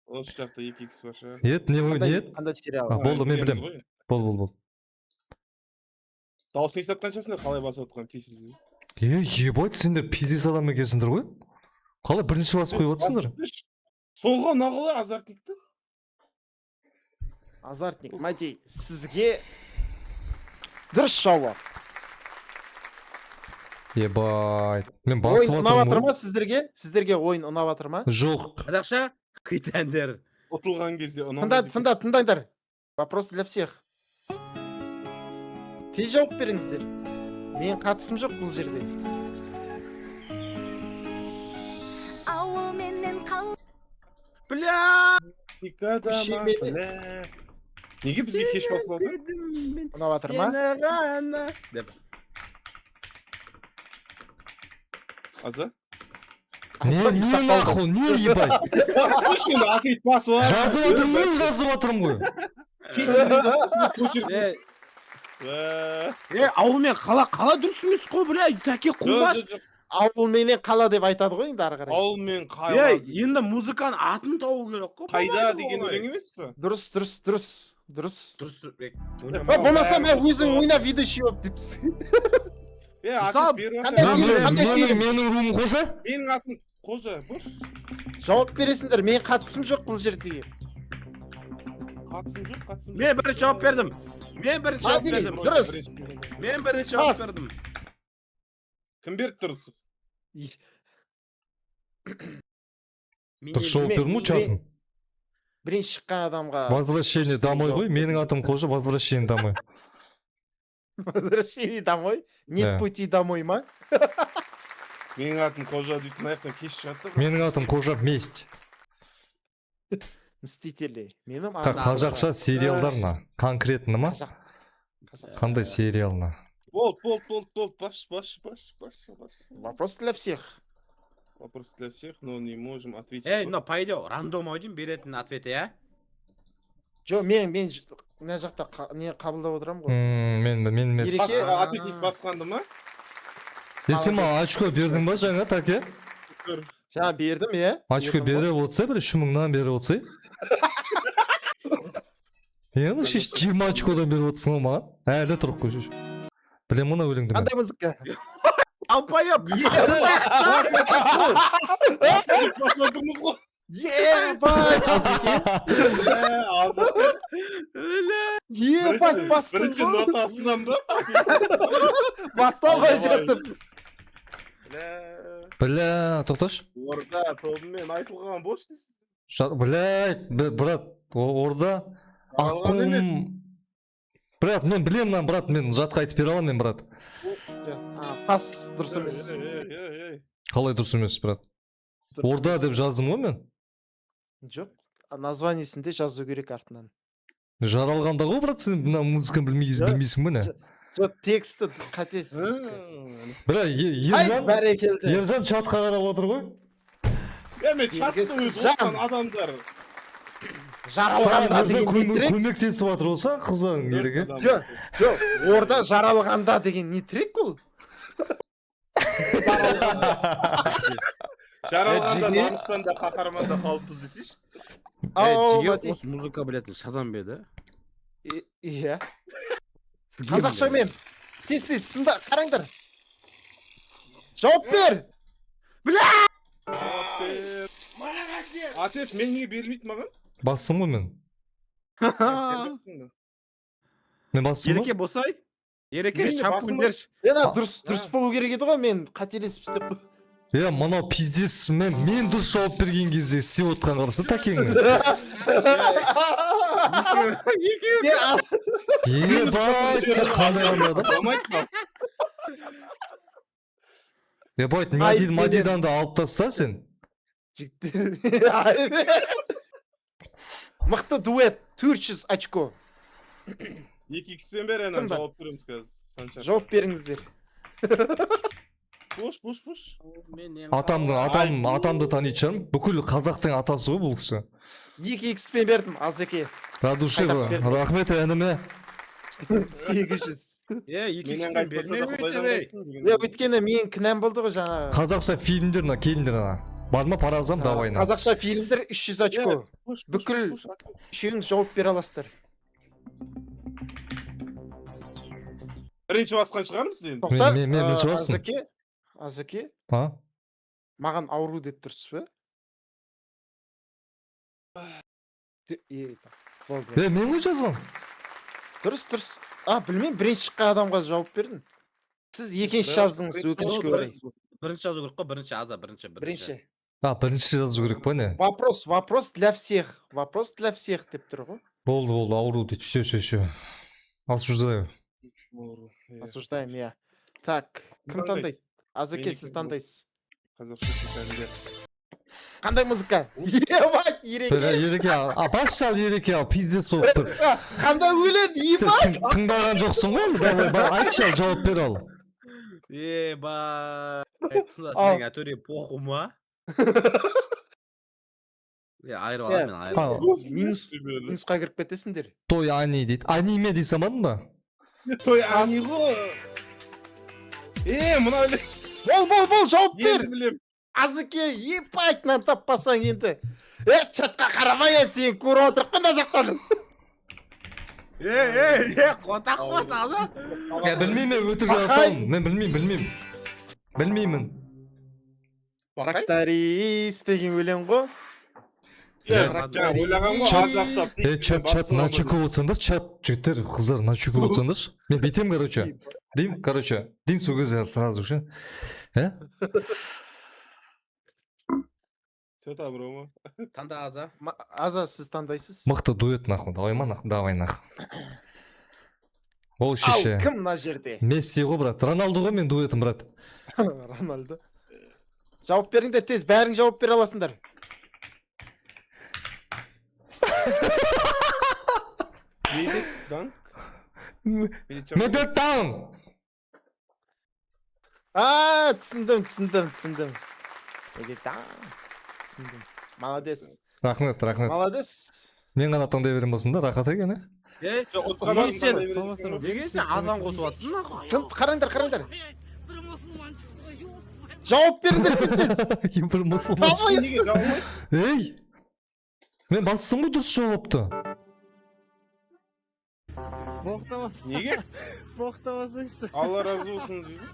Осы жақта 2x бар шығар. Нет, не Қандай, нет. қандай сериал? А, болды, мен Білеміз білемін. ғой. Бол, бол, бол. Дауысын естіп қаншасыңдар, қалай басып отқан кейсіз. Е, ебать, сендер пиздец адам екенсіңдер ғой. Қалай бірінші бас қойып отырсыңдар? Солға мына қалай азартникті? Азартник. Мәди, сізге дұрыс жауап. Ебать. Мен басып Ойын ұнап отырмын жатыр ғой. ма сіздерге? Сіздерге ойын ұнап жатыр ма? Жоқ. Қазақша хит әндер. Ұтылған кезде Тыңда, ұнамайды. тыңда, тыңдаңдар. Вопрос для всех. Тез жауап беріңіздер. Мен қатысым жоқ бұл жерде. Ауыл менен қал Бля! Екі адам, Көшемен- бля. Неге бізге кеш басылады? Ұнап жатыр ма? Сені ғана деп. Аза? Не, Азат не ұйықтап қалды. нахуй, не ебать. Слышь, енді ответ басып ал. Жазып отырмын ғой, жазып отырмын ғой. Көшіріп. Е, Ә, е, ауыл мен қала қала дұрыс емес қой, бля, тәке жоқ, қумаш. жоқ, жоқ. Ауыл менен қала деп айтады ғой енді ары қарай. Ауыл мен Е, қала. енді музыканың атын табу керек қой. Қайда болмайды деген олай. өлең емес пе? Дұрыс, дұрыс, дұрыс, дұрыс. Дұрыс. Е, Ба, болмаса мен өзің ойна ведущий болып депсің. Е, Мысалы, ответ беріп қандай жатыр. фильм? Менің, Қандай менің, фильм? менің руым Қожа? Менің атым Қожа. Бош. Жауап бересіңдер, мен қатысым жоқ бұл жерде. Қатысым жоқ, қатысым жоқ. Мен бірінші жауап бердім. Мен бірінші жауап Мәди, бердім. дұрыс. Мен бірінші жауап Бас. бердім. Кім берді дұрыс? Дұрыс жауап бердім ғой, чатым. Бірінші шыққан адамға Возвращение домой ғой, менің атым Қожа, возвращение домой. возвращение домой, нет Да. пути домой ма? Менің атым Қожа дейтін аяқтан кеш шығады да. Менің атым Қожа, месть. Мстители. Менің Так, атым қазақша сериалдар ма? Конкретно ма? Қазақ. Қазақ. Қандай сериал ма? Болды, болды, болды, болды. Баш, баш, баш, баш, баш. Вопрос для всех. Вопрос для всех, но не можем ответить. Ей, мынау по идее рандом ау деймін беретін ответі, иә? Жоқ, мен мына жақта не қабылдап отырамын ғой. Мен емес. Ереке- Ответник басқанды ма? Е, сен маған очко бердің ба жаңа, таке? Жаңа бердім, иә? Очко Бердім ғой. беріп отырса, бір 3000-нан беріп отырса. Енді шеш 20 очкодан беріп отырсың ғой маған. Әлі тұрып қой шеш. Білем мына өлеңді мен. Қандай музыка? Алпайып. Басып отырмыз ғой. Ебать, Азеке. Ә, аза. Ебать, бастым Бірінші ғой. нотасынан ба? Басталмай жатып. Бля. Бля, тоқташы. Орда тобымен айтылған бош дейсіз. Бля, брат, орда Алған емес. аққуым. Брат, мен білемін мынаны, брат, мен жатқа айтып бере аламын мен, брат. А, пас, дұрыс емес. Ей, ей, ей, ей. Қалай дұрыс емес, брат? Дұрыс Орда емес. деп жаздым ғой мен. Жоқ, названиесінде жазу керек артынан. Жаралғанда ғой, брат, сен мына музыканы Жоқ, білмейсің ба не? Жоқ, тексті қате сіздікі. Бля, Ай, Ержан, бәрекелді. Ержан чатқа қарап отыр ғой. Е, мен чатты Белгісіз өзі жан. оқыған адамдар. Саған Жаралғанда Ержан деген не трек? көмектесіп жатыр болса, қызың ереке. Жоқ, жоқ, орда жаралғанда деген не трек ол? Жаралғанда Жиге- намыстан да қаһарман да қалыппыз десейші. Ау, Жиге Мәти. осы музыка білетін Шазам ба еді? Иә. Қазақша мем. Тез, тез, тыңда, қараңдар. Жауап бер. Жауап бер. Ответ мен неге берілмейді маған? Бастым ғой мен. Сен бастың да. Мен бастым ғой. Ереке, босай. Ереке, Мен де шампунь басым. берші. Е, ана дұрыс, дұрыс болу керек еді ғой, мен қателесіп істеп қойдым. Е, мынау пиздец, мен дұрыс жауап берген кезде істеп отқан қарсы тәкеңнің. Мен Ебать, сен қандай адамсың? Болмайды мынау. Ебать, Ай, Мади, Мадидан да алып таста сен. Жігіттер. Мықты дуэт, 400 очко. Екі икспен бер, ана Кім бар? жауап береміз қазір. Қанша? Жауап беріңіздер. Пуш, пуш, пуш. Атамды, атам, атамды танитын шығармын. Бүкіл қазақтың атасы ғой бұл кісі. 2 икспен бердім, Азеке. Радуши, Қайтарып бердім. рахмет ініме. 800. Е, екі Менен икспен қайтпаса да бермей Құдайдан өйтіп, ей. қайтсын деген. Е, өйткені менің кінәм болды ғой жаңа. Қазақша фильмдер мына, келіңдер ана. Бар ма паразам, давай на. Қазақша фильмдер 300 очко. Пуш, пуш, Бүкіл- пуш, Үшеуіңіз жауап бере аласыздар. Бірінші басқан шығармыз енді. Тоқта, Мен бірінші бастым. Азеке, Азеке, А? маған ауру деп тұрсыз ба? Е, болды. Е, мен ғой жазған. Дұрыс, дұрыс. А, білмеймін, бірінші шыққан адамға жауап бердім. Сіз екінші жаздыңыз, өкінішке орай. Бірінші жазу керек қой, бірінші, Аза, бірінші, бірінші. Бірінші. А, бірінші жазу керек па, не? Вопрос, вопрос для всех. Вопрос для всех деп тұр ғой. Болды, болды, ауру дейді. Все, все, все. Осуждаю. Иә. Осуждаем, иә. Так, кім таңдайды? таңдайды? Азеке, Менікі сіз бұл. таңдайсыз. Қазақша фильмдер. Қандай музыка? Ебать, Бір Ереке. Ереке, а басшы ал, Ереке, ал, пиздец болып тұр. А, қандай өлең? Сен Ебать. тыңдаған жоқсың ғой әлі, давай, бар, айтшы ал, жауап бер ал. Ебать. Сонда Ал. сенің әтөре похуй ма? Е, айырып аламын мен, айырып. Ал, Минус, минусқа кіріп кетесіңдер. Той ани дейді. Аниме дей салмадың ба? Той ани ғой. Е, мына өлең. Бол, бол, бол, жауап бер. Енді білем. Азеке, ебать, мынаны таппасаң енді. Е, чатқа қарамай, е, сені көріп отырып мына жақтан. Е, е, е, қотақ бас, Аза. Я білмеймін, мен өтірік жаза саламын. Мен білмеймін, білмеймін. Білмеймін. Тракторист деген өлең ғой. Е, жаңа ойлаған ғой, Чат- аз ақсап. Е, чат, чат, начеку болсаңдаршы, чат, жігіттер, қыздар, начеку болсаңдаршы. Мен бүйтемін, короче. Деймін, короче, деймін сол кезде сразу ше. Ә? Че там, Рома? Таңда, Аза. Аза, сіз таңдайсыз. Мықты дуэт, нахуй. Давай ма, нахуй, давай, нахуй. Ол Ал, шеше. кім мына жерде? Месси ғой, брат. Роналду ғой мен дуэтім, брат. Роналду. Жауап беріңдер тез, бәрің жауап бере аласыңдар. Медет данк. Медет таун! А, түсіндім, түсіндім, түсіндім. Неге та? Түсіндім. Молодец. Рахмет, рахмет. Молодец. Мен ғана таңдай берген болсам да, рахат екен, ә? Е, Неге сен, неге сен азан қосып жатрсың, нахуй? Тын, қараңдар, қараңдар. Жауап беріңдер сен тез. Бір мұсылман. Давай. Неге жауап? Ей! Мен бастым ғой дұрыс жауапты. Неге? Боқтамасаңшы. Алла разы болсын дейді.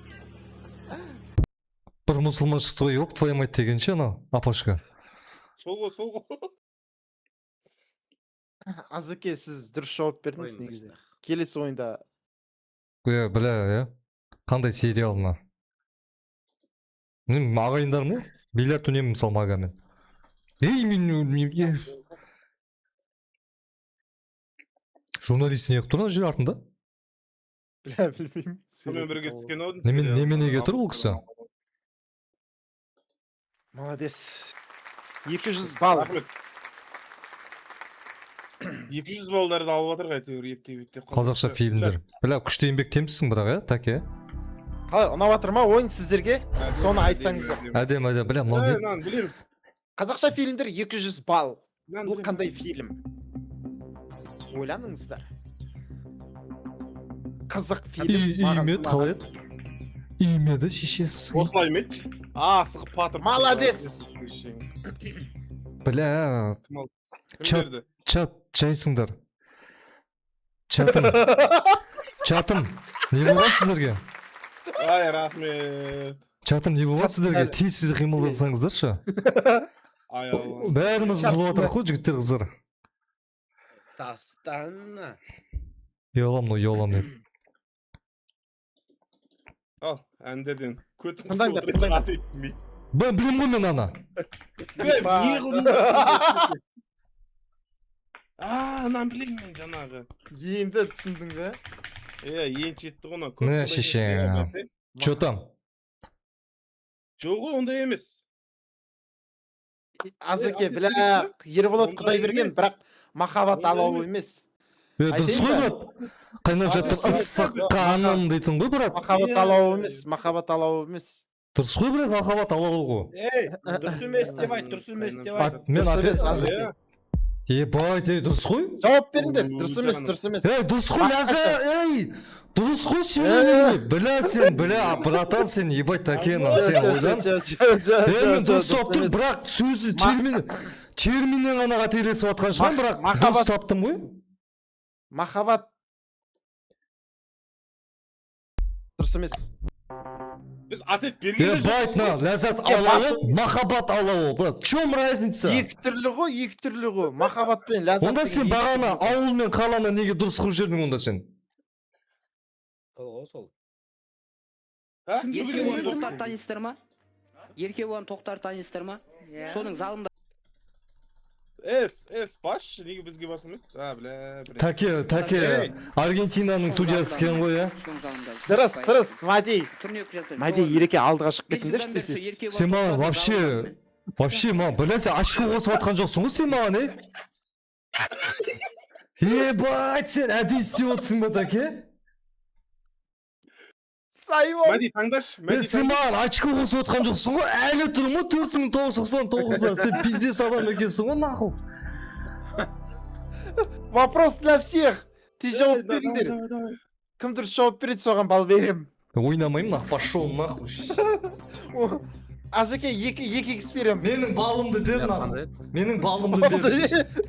Бір мұсылман шықты ғой, ёб твою мать дегенше анау, апашка. Сол ғой, сол ғой. Азеке, сіз дұрыс жауап бердіңіз негізі. Келесі ойында Е, бля, иә. Қандай сериал мына? Мен ағайындарым ғой. Бильярд ойнаймын мысалы магамен. Ей, мен. Журналист не қылып тұр ана жер артында? Бля, білмеймін. Сонымен бірге түскен ау. Неменеге тұр бұл кісі? Молодец. 200 балл. Рахмет. 200 балдарды алып жатыр әйтеуір ептеп ептеп. Қазақша фильмдер. Бля, күшті еңбектеніпсің бірақ, иә, тәке? Қалай, ұнап жатыр ма ойын сіздерге? Соны айтсаңыздар. Әдемі, әдемі. Бля, мынау Е, не? мынаны білеміз. Қазақша фильмдер 200 балл. Мынаны Бұл білеміз. қандай фильм? Ойланыңыздар. Қызық фильм. Үй Маған ме еді, қалай ұнаған. еді? Үй ме еді, шешесі? Осылай ма еді? Асығып батырып. Молодец. Бля, Кім Чат. берді? Чат, жайсыңдар. Чатым. Чатым, не болған сіздерге? Ай, рахмет. Чатым, не болған сіздерге? Тез тез қимылдасаңыздаршы. Ай, Алла. Бәріміз ұтылып жатырмық қой, жігіттер, қыздар. Тастан. Ұяламын ғой, ұяламын деді. Ал, әндерден. Көтім Тыңдаңдар, қысып тыңдаңдар. отыр, етмей. Мен білемін ғой мен ана. Е, не қылдың? А, ананы білемін мен жаңағы. Енді түсіндің бе? Е, енші етті ғой анау. Не, шешең. Че там? Жоқ ғой, ондай емес. Азеке, Е, бля, Ерболат Ондай Құдайберген, емес. бірақ махаббат Ондай алауы емес. Е, дұрыс Айтайын қой, ба? брат. Қайнап жатыр ыстық қаным дейтін ғой, брат. Махаббат Иә. алауы емес, махаббат алауы емес. Дұрыс қой, брат, махаббат алауы ғой. Ей, дұрыс емес деп айт, дұрыс емес деп айт. Мен Дұрыс ответ емес, Азеке. Е, Ебать, ей, дұрыс қой. Жауап беріңдер, дұрыс емес, Ой, дұрыс емес. Ей, дұрыс қой, Басқаша. Ләззат, ей! Дұрыс қой сен немене? Бля, сен, бля, братан, сен, ебать, тәкен, сен ойлан. Ей, мен дұрыс таптым, бірақ сөзі термин, терминнен ғана қателесіп жатқан шығармын, бірақ дұрыс таптым ғой. Махаббат дұрыс емес. Біз ответ берген де Ебать, жоқпыз на, ғой. ләззат Е, алауы, махаббат алауы, брат. В чем разница? Екі түрлі ғой, екі түрлі ғой. Махаббат пен ләззат. Онда деген сен екі бағана түрлі. ауыл мен қаланы неге дұрыс қылып жібердің онда сен? Сол ғой, сол. А? Сол кезде Еркебұлан не Тоқтар танисыздар ма? Еркебұлан Тоқтар танисыздар ма? Соның залында С, С, басшы, неге бізге басылмайды? А, бля, бля. Тәке, Тәке, Аргентинаның судьясы екен ғой, иә? Соның залында. Дұрыс, дұрыс, Мади. Турнир жасаймын. Мади, Ереке алдыға шығып Бес кетіңдерші жылдан бері десеңіз. Еркебұлан Сен маған Тоқтардың вообще, залында. вообще маған, бля, сен очко қосып жатқан жоқсың ғой сен маған, ей? Ебать, сен әдейі істеп отырсың ба, Тәке? Сайвон. Мәди, таңдашы, Е, Мәди, сен маған очко қосып отқан жоқсың ғой, әлі тұрмын ғой 4999-да. Сен пиздец адам екенсің ғой, нахуй. Вопрос для всех. Тез жауап Давай, беріңдер. давай, давай. Кім дұрыс жауап береді, соған балл беремін. Ойнамаймын, нахуй, пошел нахуй. О, Азеке, екі икс беремін. Менің балымды бер, нахуй. Менің балымды бер.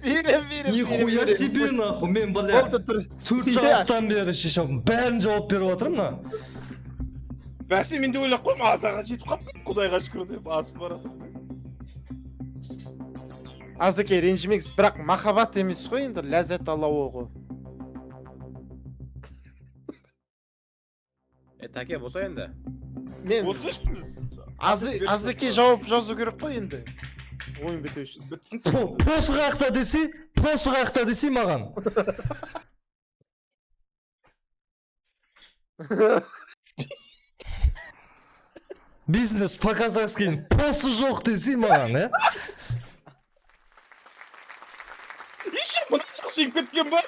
Берем, берем. Нихуя себе, нахуй, мен, бля, Болды, тұр. 4 Иә. сағаттан бері шешем, бәрін жауап беріп жатырмын мына. Бәсе, мен де ойлап қойдым, азаға жетіп қалыппын, құдайға шүкір деп асып баратыр. Азеке, ренжімеңіз, бірақ махаббат емес қой енді, ләззат алауы ғой. Е, Тәке, болса енді. Мен Осы біз. Азеке жауап жазу керек қой енді. Ойын біту үшін. Бітсін. Посы қаяқта десе, посы қаяқта десе маған. Бизнес по-казахски посы жоқ десе маған, ә? Еще мына жақ жеңіп кеткен ба?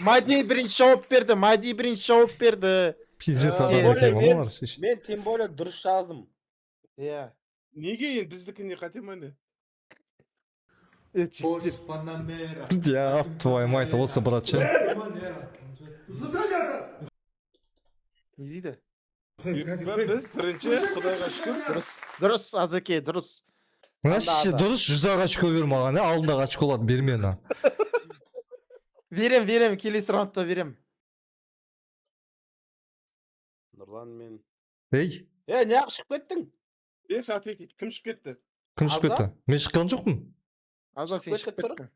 Мади бірінші жауап берді, Мади бірінші жауап берді. Пиздец Тем адам более екен ғой олар. Шеше. Мен тем более дұрыс жаздым. Иә. Неге енді біздікіне қате ма не? Е, жігіттер. Я твою мать, осы брат ше. Не дейді? Біз бірінші, құдайға шүкір. Дұрыс, дұрыс, Азеке, дұрыс. Мына шеше Анда, анда. дұрыс 100 ақ очко бер маған, ә? Алдындағы очколарды берме на. Берем, берем, келесі раундта берем. Нұрлан мен. Ей, Е, неғып шығып кеттің? Берші ответить. Кім шығып кетті? кім шығып Аза? кетті? Мен шыққан жоқпын. Аза, сен Шығып шығып кетті кеттің.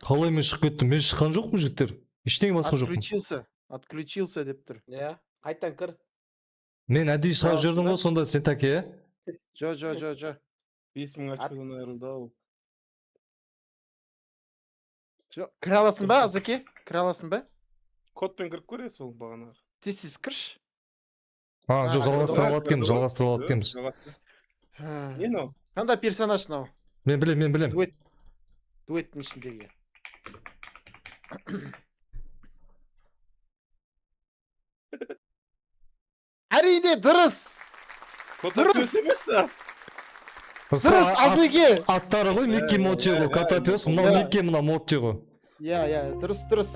Қалай мен шығып кеттім? Мен шыққан жоқпын, жігіттер. Ештеңе басқан жоқпын. Отключился, отключился деп тұр. Иә, қайтадан кір. Мен әдейі шығарып жібердім ғой сонда сен, Тәке, ә? Жо, жо, жо, жо. 5000 очкодан айырылды ау. Жо, кіре аласың ба, Азеке? Кіре аласың ба? Кодпен кіріп көреді сол бағанағы. Тез тез кірші. А, жоқ, жалғастыра алады екенбіз, жалғастыра алады екенбіз. Жалғастыр. Не мынау? Қандай персонаж мынау? Мен білем, мен білем. Дуэт. Дуэттің ішіндегі. Әрине, дұрыс. Код Дұрыс. емес та. Дұрыс, Азеке. Аттары ғой, Микки Морти ғой, Котопес, мынау Иә. Микки, мынау Морти ғой. Иә, иә, дұрыс, дұрыс.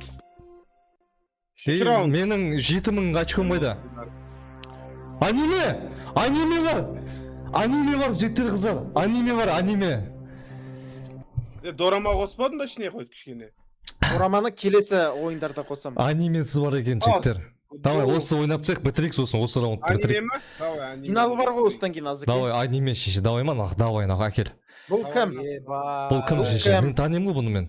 Ей, раунд. менің 7000 очком қайда? Аниме! Аниме бар! Аниме бар, жігіттер, қыздар. Аниме бар, аниме. Е, дорама қоспадың ба ішіне қойды кішкене? Дораманы келесі ойындарда қосамын. Анимесі бар екен, жігіттер. Давай, осы ойнап тастайық, бітірейік сосын, осы раундты Аниме бітірейік. ма? Давай, аниме. Финалы бар ғой осыдан кейін, Азеке. Давай, аниме, шеше, давай ма, нах, давай, нах, әкел. Бұл кім? Бұл кім, Бұл шеше? кім? Мен танимын ғой бұны мен.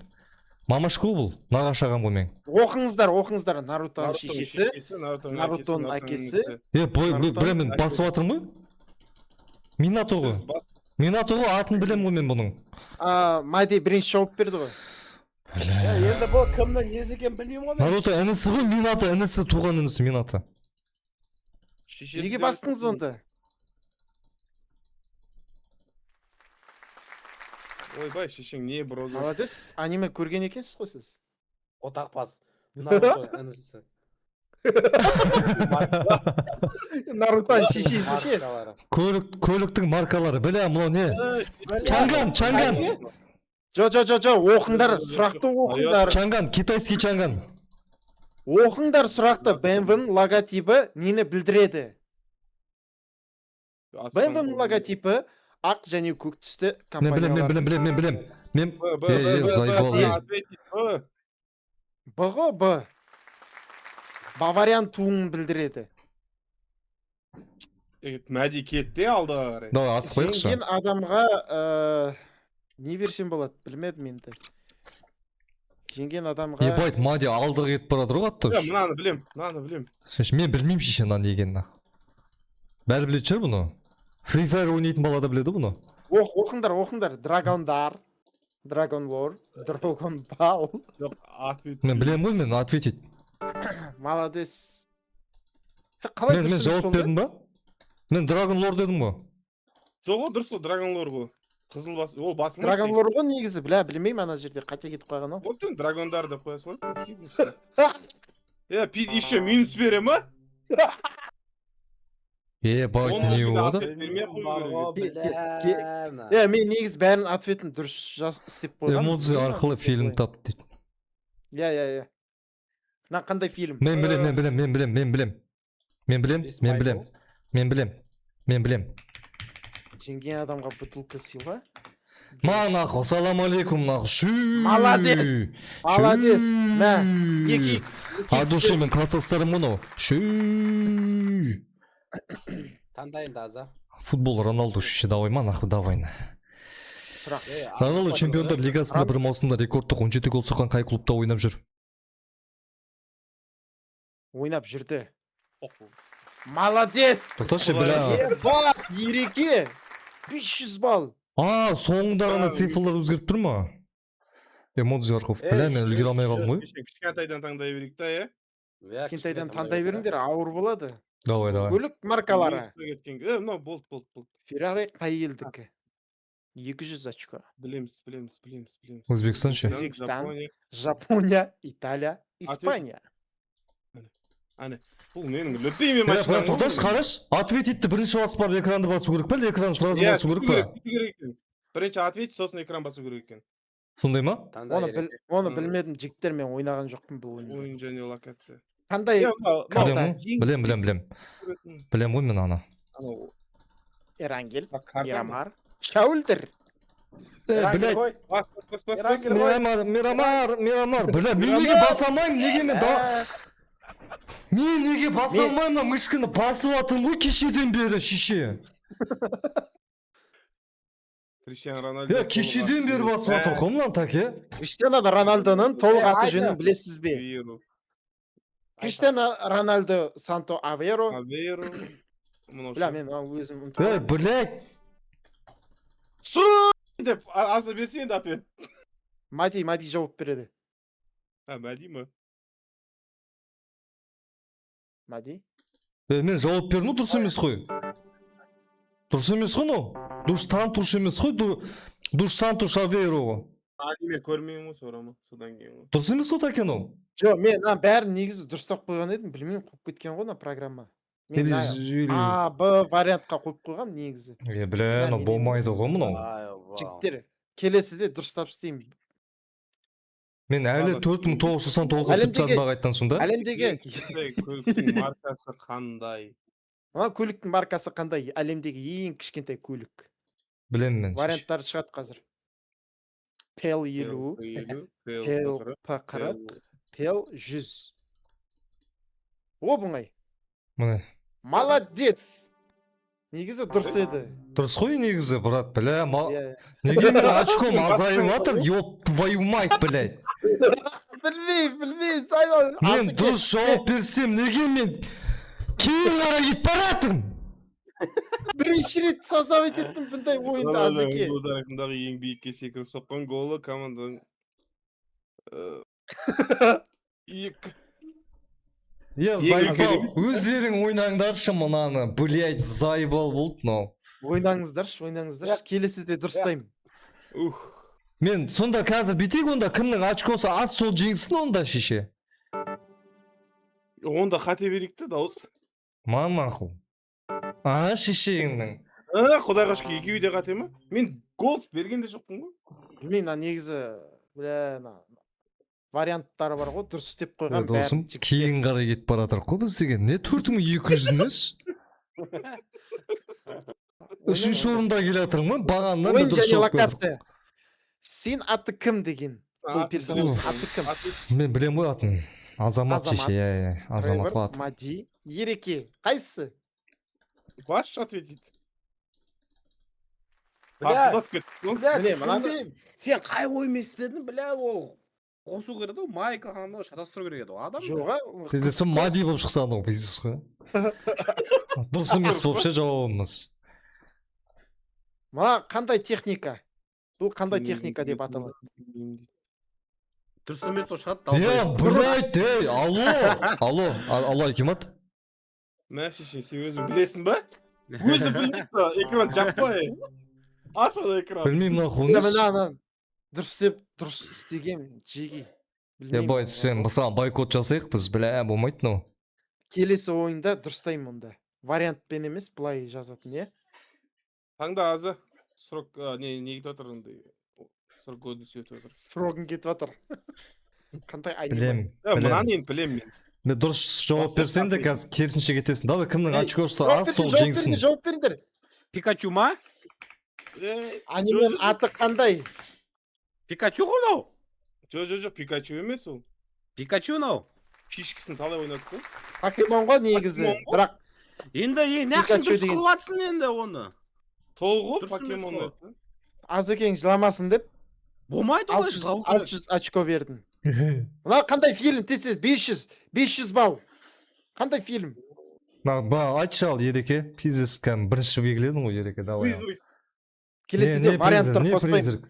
Мамашка ғой бұл, нағашы ағам ғой мен. Оқыңыздар, оқыңыздар. Нарутоның Нарутоның шешесі, Нарутоның Нарутоның әкесі. Е, бой, Нарутоның бля, мен басып жатырмын ғой. Минато ғой. Минато ғой, атын білемін ғой мен бұның. А, Мади бірінші жауап берді ғой. Бля. Енді бұл кімнің несі екенін білмеймін ғой мен. Наруто інісі ғой, Минато інісі, туған інісі Минато. Шешесі Неге деп- бастыңыз онда? Ойбай, шешең не бір Молодец, аниме көрген екенсіз ғой сіз. Отақбас. Наруто інісі. Нарутоның шешесі ше. Маркалары. Көлік, көліктің маркалары, бля, мынау не? Чанган, Чанган. Жо, жо, жо, жо, оқыңдар, сұрақты оқыңдар. Чанган, китайский Чанган. Оқыңдар сұрақты. BMW-ның логотипі нені білдіреді? BMW-ның логотипі ақ және көк түсті Мен білем, мен компаниялар. білем, білем, мен білем. Мен Б, Б, Е, Б, е, Б, заебал, Б, е. ответить, Б. Б ғой, Б. Бавариян туын білдіреді. Е, Мәди кетті алдыға қарай. Давай, асықпайықшы. Жеңген адамға не берсем болады, білмедім енді. Жеңген адамға Ебать, Мади алдыға кетіп бара жатыр ғой атты. Е, мынаны білем, мынаны білем. Слушай, мен білмеймін шеше мынаны не екенін. Нах. Бәрі білетін шығар бұны. Free Fire ойнайтын бала да біледі бұны. Оқыңдар, оқыңдар. Драгондар, Dragon Lore, Dragon Ball. Жоқ, ответ. Мен білемін ғой мен, ответить. Молодец. Қалай Мен дұрыс мен емес жауап болды? бердім ба? Мен Dragon Lore дедім ғой. Жоқ, ол дұрыс қой, Dragon Lore ғой. Қызыл бас, ол басылмайды. Dragon Lore ғой негізі, бля, білмеймін, ана жерде қате кетіп қалған ау. Вот енді драгондар деп қоя салайық. Е, еще минус бере ма? Ебать, Оны не енді болып жатыр? ответ бермей ақ қою керек еді. Е, мен негізі бәрін ответін дұрыс істеп қойғанмын. Эмодзи арқылы фильм тап дейді. Иә, иә, иә. Мына қандай фильм? Мен білем, мен білем, мен білем, мен білем. Мен білем, мен білем. Мен білем. Мен білем. Жеңген адамға бутылка сыйла. Ма нахуй, салам алейкум нахуй. Шу. Молодец. Молодец. Мә, 2 икс. От души мен класстастарым ғой мынау. Шу. Таңдайын да аза. Футбол Роналду шеше, давай ма нахуй, давай. Сұрақ. Роналду чемпиондар лигасында бір маусымда рекордтық 17 гол соққан қай клубта ойнап жүр? Ойнап жүрді. Молодец. Тоқташы, бля. Ебать, Ереке. 500 балл. А, соңында ғана цифрлар өзгеріп тұр ма? Эмодзи арқылы. Бля, мен үлгере алмай қалдым ғой. Кішкентайдан таңдай берейік та, е? Кішкентайдан таңдай беріңдер, ауыр болады. Давай, давай. Көлік маркалары. Минусқа кеткен. Е, мынау болды, болды, болды. Феррари қай елдікі? 200 очко. Білеміз, білеміз, білеміз, білеміз. Өзбекстан ше? Өзбекстан. Жапония. Жапония, Италия, Испания. Әне, бұл менің любимый Е, машинам. бірақ тоқташы, қарашы. Ответить бірінші басып барып экранды басу керек па, әлде экран сразу Иә, басу керек күту па? керек, күту керек екен. Бірінші ответь, сосын экран басу керек екен. Сондай ма? Оны білмедім, жігіттер, мен ойнаған жоқпын бұл ойынды. Ойын және локация. Қандай Е, мынау- карта? Білем ғой, білем, білем, білем. Білем ғой мен аны. Анау Эрангел, карта ма? Мирамар, Шаулдер. Е, блядь. Бас, бас, бас, бас, бас. Мирамар, Мирамар, Мирамар. Бля, мен неге баса алмаймын? Неге мен да Мен неге баса алмаймын? Мына мышканы басып жатырмын ғой кешеден бері, шеше. Криштиану Роналду. Е, кешеден бері басып жатыр ғой мынаны таке. Криштиану Роналдоның толық аты Айта. жөнін білесіз бе? Авейру. Криштиану Роналдо Санто Аверо. Авейру. Мынау Бля, ше. мен оны өзім ұмытып Е, қалдым. блядь. Су деп аса берсе енді ответ. Мади, Мади жауап береді. А, Мәди ма? Мади. Е, мен жауап бердім ғой, дұрыс емес қой. Дұрыс емес қой мынау. Душ Тантуш емес қой, Душ Сантуш Авейро ғой. Аниме көрмеймін ғой, сорама. Содан кейін ғой. Дұрыс емес қой таке мынау. Жоқ, мен мына бәрін негізі дұрыстап қойған едім, білмеймін, қойып кеткен ғой мына программа. Мен Или мына А, Б вариантқа қойып қойғам негізі. Е, бля, мынау мен болмайды емес. ғой мынау. Жігіттер, келесіде дұрыстап істеймін. Мен әлі 4999-ға түсіп тастадым ба қайтадан сонда? Әлемдегі Ең кішкентай көліктің маркасы қандай? Мына көліктің маркасы қандай? Әлемдегі ең кішкентай көлік. Білемін мен. Варианттары шығады қазір. Пел 50, P50, Пел P40, П40, Пел 100. Оп оңай. Міне. Молодец. Негізі дұрыс еді. Дұрыс қой негізі, брат, бля. Иә. Неге менің очком азайып жатыр, ёб твою мать, блядь? Білмеймін, білмеймін, Саймон. Мен Асеке, дұрыс жауап берсем, неге мен кейін қарай кетіп бара жатырмын? Бірінші рет создавать еттім бұндай ойынды, Асеке. Футбол тарихындағы ең биікке секіріп соққан голы команданың екі. Е, Екі заебал, керемет. Өздерің ойнаңдаршы мынаны, блядь, заебал болды мынау. Ойнаңыздаршы, ойнаңыздаршы. Келесіде дұрыстаймын. Ух. Мен сонда қазір бүйтейік онда, кімнің очкосы аз, сол жеңсін онда, шеше. Онда қате берейік те дауыс. Ма, мақұл. А, шешеңнің. А, құдайға шүкір, екеуі де қате ма? Мен голос берген де жоқпын ғой. Білмеймін, мына негізі, бля, мына варианттары бар ғой, дұрыс істеп қойған. Досым, бәрін жігіттер. кейін қарай кетіп бара жатырық қой біз деген. Не 4200 емес? Үшінші орында келе жатырмын ғой, бағанадан бері Ойын дұрыс және жауап беріп локация. Сен аты кім деген? Бұл Аты персонаждың Уф. аты кім? Мен білемін ғой атын. Азамат, Азамат. шеше, иә, иә, Азамат Тревор, қой аты. Мади, Ереке. Қайсысы? Ваш ответить. Бля. Тарсылдатып кетті ғой. Бля, Міне, мынаны- түсінбеймін. Сен қай оймен істедің, бля, ол қосу керек еді ғой, Майкл анау шатастыру керек еді ғой адам. Жоқ, а? Пиздец, Мади болып шықса анау, пиздец қой. Дұрыс емес болып ше жауабымыз. Мына қандай техника? Бұл қандай техника деп аталады? Дұрыс емес болып шығады. Е, блядь, ей, алло, алло, алло, акимат. Мә, шеше, сен өзің білесің ба? Өзі білмейді да, экран жаппай. Аш ана экран. Білмеймін, нахуй. Мына Емес. мына ана дұрыс істеп, дұрыс істеген жеги. Е, Білмеймін. бай, сен, мысалы, бойкот жасайық біз, бля, болмайды мынау. Келесі ойында дұрыстаймын онда. Вариантпен емес, былай жазатын, иә? Таңда азы. Срок, не кетіп жатыр андай. Срок годности өтіп жатыр. Срогың кетіп жатыр. Қандай аниме? Білем, Е, білем. мынаны енді білемін мен. Мен дұрыс жауап Басқа берсең де, қате. қазір керісінше кетесің. Давай, кімнің Ей, очкосы Жауап аз, сол беріңдер, жауап жеңсін. беріңдер, жауап беріңдер. Пикачу ма? Е, Анименің жоқ, аты қандай? Пикачу ғой мынау. жоқ, жоқ, жоқ, Пикачу емес ол. Пикачу мынау. Фишкасын талай ойнадық қой. Покемон ғой негізі. Покемон ғой. Бірақ Енді е, нақсын Пикачу дұрыс деген- қылып жатсың енді оны. Сол ғой, Дұрыс емес покемон. қой. Аты. Азекең жыламасын деп Болмайды олай 600 жылау керек. 600 очко бердім. Мына қандай фильм? Тез тез 500 500 балл. Қандай фильм? На, ба, айтшы ал, Ереке. Пиздец, кәдімгі бірінші белгіледің ғой, Ереке, давай. ал. Призрак. Не, Келесіде не варианттар призрак, не қоспаймын.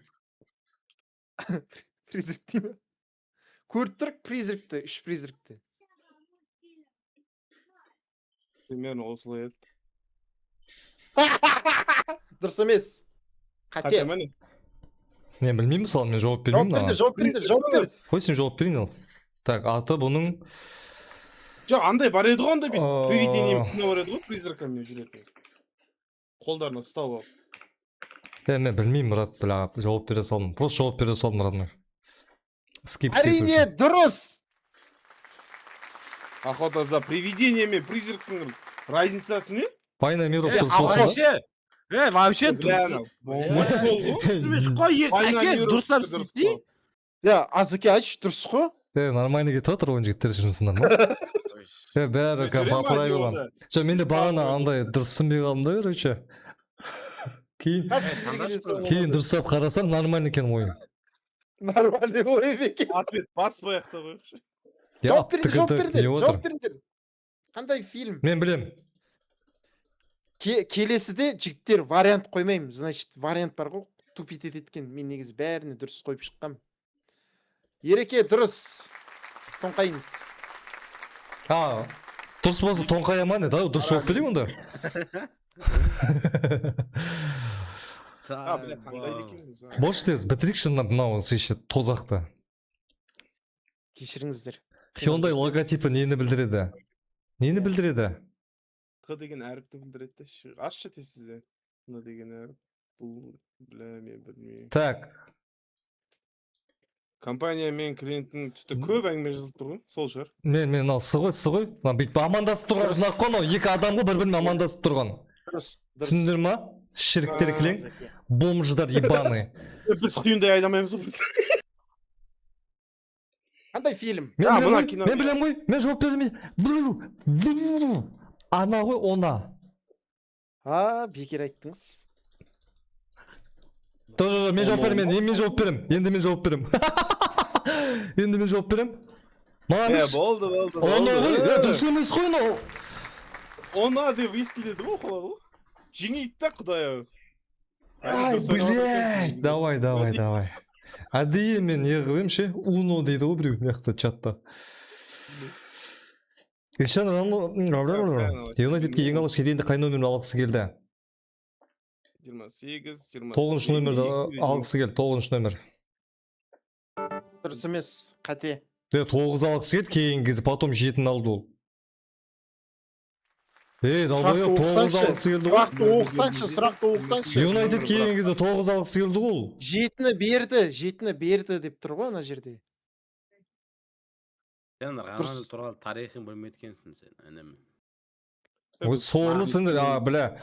призрак? Призрак дей ме? Көріп тұрық призракті, үш призракті. Примерно осылай еді. Дұрыс емес. Қате. Қате ма не? Мен білмеймін, мысалы, мен жауап Жауап бермеймін беріңдер, мынаған. жауап беріңдер, жауап бер. Қой, сен жауап берейін ал. Так, аты бұның Жоқ, андай бар еді ғой, андай бүйтіп привидение кино бар еді ғой, призраками жүретін. Қолдарына ұстап алып. Е, мен білмеймін, брат, бля, жауап бере салдым. Просто жауап бере салдым, родной. Скип ету Әрине, үшін. дұрыс. Охота за привидениями, призрактың разницасы не? Война миров Е, дұрыс болсын ба? вообще. Е, вообще Бля, дұрыс. анау, болмайды сол ғой. Дұрыс емес қой, Война әке, миров дұрыстап дұрыс істей. қой. Я, Азеке айтшы, дұрыс қой. Е, нормально кетіп жатыр ойын, жігіттер, жүрсіңдер ма? Е, бәрі Жүре по ма, правилам. онда? Жоқ, мен де бағана андай дұрыс түсінбей қалдым да, короче. Кейін кейін дұрыстап қарасам, нормально екен ойын. Нормальный ойын екен. Ответ баспай ақ та қояйықшы. Я, Жауап беріңдер, жауап тік, беріңдер, не отыр? жауап беріңдер. Қандай фильм? Мен білем. Келесіде, жігіттер, вариант қоймаймын. Значит, вариант бар ғой, тупить еткен. Мен негізі бәріне дұрыс қойып шыққам. Ереке, дұрыс. Тоңқайыңыз. А, дұрыс болса тоңқая ма не? Давай дұрыс жауап берейін онда. А, бля, таңдайды екенбіз. А. Бош, тез бітірейікші мынау еще тозақты. Кешіріңіздер. Hyundai логотипі нені білдіреді? Нені білдіреді? Т деген әріпті білдіреді де. Ашшы тез сізде. Н деген әріп. Бұл, бля, мен білмеймін. Так, Компания мен клиенттің түсті көп әңгіме жазылып тұр ғой. Сол шығар. Мен мынау с ғой, с ғой. Мына бүйтіп амандасып тұрған знак қой мынау, екі адам ғой бір бірімен амандасып тұрған. Дұрыс. Дұрыс. Түсіндіңдер ма? Шіріктер кілең, бомждар ебаный. Біз Hyundai айдамаймыз ғой. Қандай фильм? Мен А, білем мына ғой, кино. мен білем ғой, мен жауап бердім. Ана ғой, она. А, бекер айттыңыз. Жоқ, жоқ, жоқ, мен жауап беремін, енді мен жауап беремін, енді мен жауап беремін. Енді мен жауап беремін. Маған Е, емес. болды, болды, Она ғой, болды. дұрыс емес қой мынау. Она деп естіледі ғой, қалады ғой. Жеңейік та, құдай ау. Ай, блядь. Давай, давай, давай. Әдейі мен не қылып едім ше? Уно дейді ғой біреу мына жақта чатта. Криштиану Роналду Юнайтедке ең алғаш келгенде қай номерді алғысы келді? 28, 20. 9 номерді алғысы келді, 9 номер. Дұрыс емес, қате. 9 алғысы келді, кейінгі кезде потом 7-ні алды ол. Ей, долбоеб, Сұрақты 9 оқысаңшы. алғысы келді ғой. Сұрақты оқысаңшы, сұрақты оқысаңшы. Юнайтед келген кезде 9 алғысы келді ғой ол. 7-ні берді, 7-ні берді деп тұр ғой ана жерде. Сен Дұрыс. Роналду туралы тарихын білмейді екенсің сен, інім. Ой, сорлысыңдар, а, бля.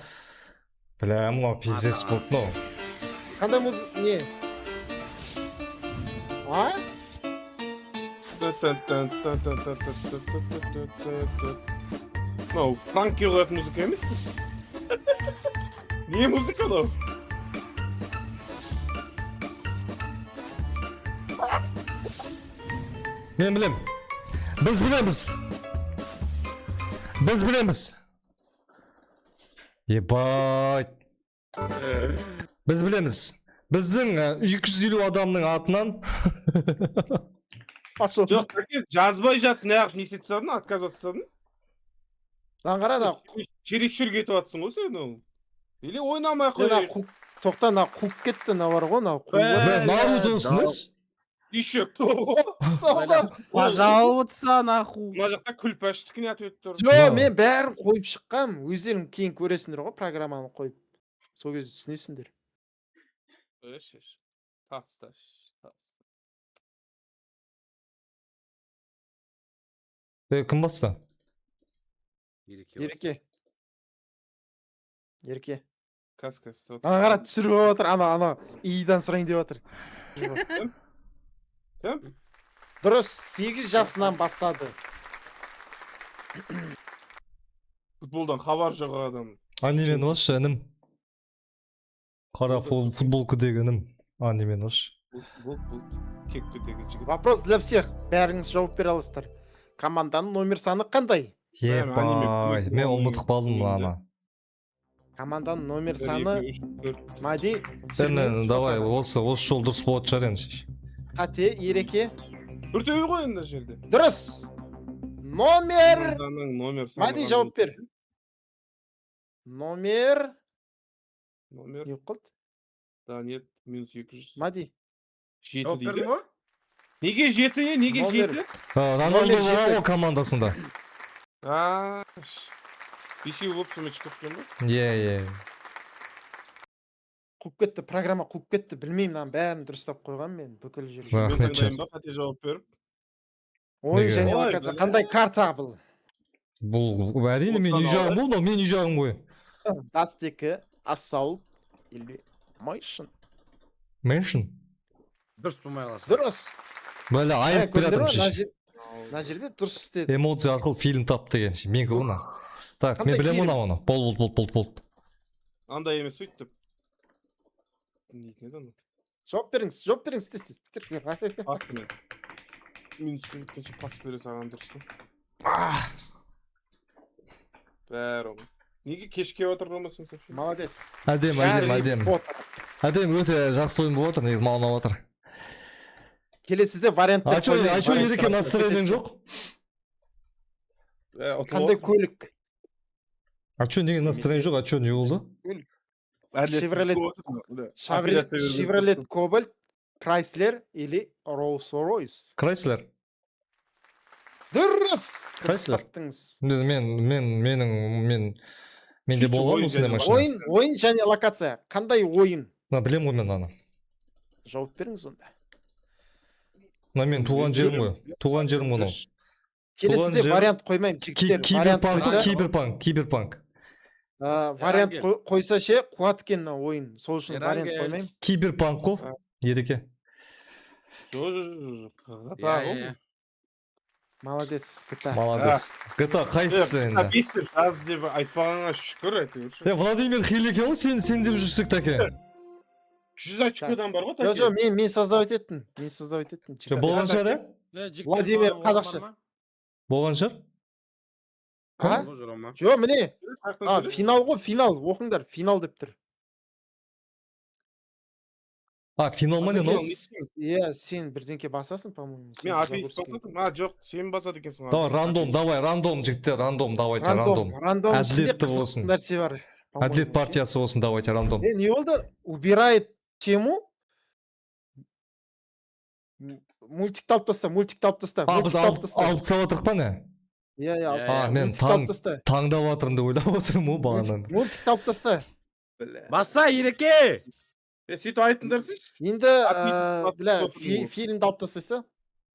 Бля, мынау пиздец болды мынау. Қандай муз не? А? Мынау Франки қоятын музыка емес пе? Не музыка мынау? Мен білем. Біз білеміз. Біз білеміз. Ебать. Біз білеміз. Біздің 250 адамның атынан Пошел. Жоқ, Тәке, жазбай жат, неғып не істеп тастадың, отказываться тастадың? Мынаны қара да, Чересчур кетіп жатсың ғой сен ол. Или ойнамай мына қой. қуып, тоқта, мына қуып кетті, мына бар ғой, мынау қуып. Бля, Нарутосын Еще Соға. Пожаловаться нахуй. мына жақта күлпәштікіне ответ тұр. Жо, мен бәрін қойып шыққам. Өздерің кейін көресіңдер ғой программаны қойып. Сол кезде түсінесіңдер. Еш, еш. Таста. Кім басты? Ереке. Ереке. Ереке. Кас, кас. Ана қара түсіріп алып жатыр, ана, ана, ИИ-дан сұрайын деп жатыр. Кім? Дұрыс, 8 жасынан бастады. Футболдан хабар жоқ адам. Анимені басшы, інім. Қара футболкадегі інім. Анимені басшы. Бұл, бұл, кепкедегі жігіт. Вопрос для всех. Бәріңіз жауап бере аласыздар. Команданың номер саны қандай? Ебай, мен ұмытып қалдым мынаны. Команданың номер Бір, саны екі, үш, төрт. Мади. Сен давай, осы жол дұрыс болатын шығар енді. Қате, Ереке. Төртеуі ғой енді жерде. Дұрыс. Номер. Команданың номер саны. Мади жауап бер. Номер. Номер. Не болып қалды? Да, нет, минус 200. Мади. 7 Жауап дейді. бердің ғой? Неге 7, неге Номер. 7? Роналду Номер бар жеті. ғой командасында. А, бесеу болып сонымен шығып кеткен ба? Иә, иә. Қуып кетті, программа қуып кетті. Білмеймін, мынаның бәрін дұрыстап қойған мен бүкіл жерге. Рахмет, Мен таңдаймын ба қате жауап беріп? Ойын Неге? және Ой, локация. бля. Қандай карта бұл? Бұл әрине мен үй жағым бұл, мынау мен үй жағым ғой. Даст 2, Assault или Motion. Меншін. Дұрыс болмай қаласың. Дұрыс. Бля, айырып бере Көрдіңдер ма? жатырмын шеш. Мына жерде дұрыс істеді. Эмоция арқылы фильм тап деген ше. Менікі ғой мына. Так, мен Қандай білемін фильм? ғой оны. Бол, бол, бол, бол, бол. Андай емес өйтіп. Не дейтін еді ана? Жауап беріңіз, жауап беріңіз тез тез. Пас мен. Минусқа кеткенше пас бере салған дұрыс қой. Бәрі оңай. Неге кеш келіп жатыр Рома сен сообщение? Молодец. Әдемі, әдемі, Гарри әдемі. Поттер. Әдемі, өте жақсы ойын болып жатыр, негізі маған ұнап жатыр. Келесіде варианттар А чё, қоймаймын, а чё, варианттар Ереке настроениең жоқ? Ұтылып Қандай отырмын. көлік? А чё, неге настроение жоқ? А чё, не болды? Әділетсіздік Chevrolet- болып отыр мына. Апелляция беру керек. Chevrolet Cobalt, Chrysler или Rolls Royce? Chrysler. Дұрыс. Дұрыс Chrysler. таптыңыз. Мен мен менің мен менде Сөйтші, болған ойын осындай және машина. Ойын, ойын және локация. Қандай ойын? Мына білемін ғой мен аны. Жауап беріңіз онда. Мына мен туған жерім ғой. Туған жерім ғой мынау. Келесіде жер- вариант қоймаймын, жігіттер. Вариант Киберпанк, қойса, киберпанк, киберпанк. вариант Эрангел. қойса ше, қуат екен мына ойын. Сол үшін вариант Эрангел. қоймаймын. Киберпанк қой. Ереке. Жоқ, жоқ, жоқ, жоқ. Иә, иә. Молодец, GTA. Молодец. GTA қайсысы енді? 5 деп жаз деп айтпағанға шүкір әйтеуір. Е, Владимир хиле екен ғой, сен деп жүрсек, Тәке. 100 очкодан бар ғой, Жоқ, Тәке. жоқ, мен создавать еттім. Мен создавать еттім. Жоқ, болған шығар, иә? Владимир қазақша. Болған шығар. А? Жоқ, міне. А, финал ғой, финал. Оқыңдар, финал деп тұр. А, финал ма не мынау? Иә, сен бірдеңке басасың, по-моему. Мен ответить басадым. А, жоқ, сен басады екенсің. Давай, рандом, давай, рандом, жігіттер, рандом, давайте, рандом. Рандом ішінде Әділетті қызық болсын. нәрсе бар, по-моему. Әділет партиясы болсын, давайте, рандом. Е, не болды? Убирает тему. Мультикті алып таста, мультикті алып таста. А, біз Мультикті алып алып таста. алып тастап жатырық па, не? Иә, алып А, таста. мен Мультикті алып таста. таңдап жатырмын деп ойлап отырмын ғой бағанадан. Мультикті алып таста. Баса, Ереке! Е, сөйтіп айтыңдарсайшы. Енді, Ответить басып бля, отырмын ғой. фильмді алып тастайса,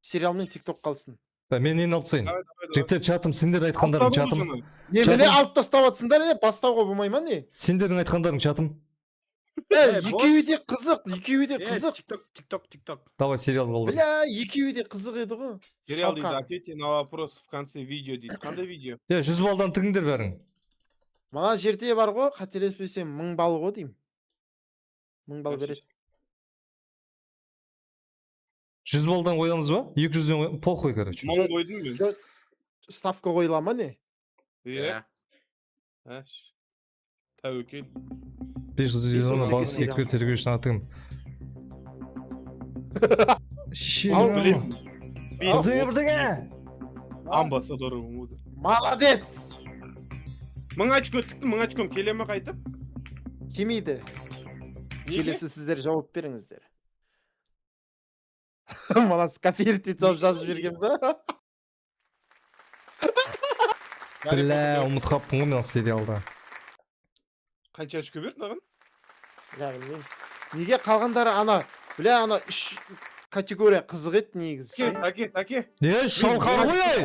сериал мен ТикТок қалсын. Да, мен нені алып тастайын? Давай, давай, давай. Жігіттер, чатым, сендер айтқандарың Алып тастадың чатым. ғой жаңа. Не, Чатым. міне, алып тастап жатсыңдар, е, бастауға болмай ма, не? Сендердің айтқандарың чатым. Е, Е, екеуі де қызық, екеуі де қызық. Тикток, тикток, тикток. Давай сериал қалдыр. Бля, екеуі де қызық еді ғой. Сериал дейді, Шалқан. ответьте на вопрос в конце видео дейді. Қандай видео? Е, 100 балдан тігіңдер бәрің. Мына жерде бар ғой, қателеспесем, 1000 балл ғой деймін. 1000 балл береді. 100 балдан қоямыз ба? 200-ден қоямыз. Похуй, короче. 1000 қойдым мен. Жоқ, ставка қойыла ма, не? Иә. Әш. Тәуекел. 500 532 бас сериал. кейіпкер тергеушінің аты кім? Ал, Білемін. Бірдеңе, бірдеңе. Амбассадор Умуда. Молодец! 1000 очко тіктім, 1000 очком келе ме қайтып? Келмейді. Неге? Келесі сіздер жауап беріңіздер. Мына скопировать етіп жазып жіберген ба? Бля, ұмытып қалыппын ғой мен сериалда. Қанша очко берді маған? Бля, білмеймін. Неге қалғандары ана, бля, ана үш категория қызық еді негізі ше. Тәке, Тәке. Не, Шалқар ғой, ей!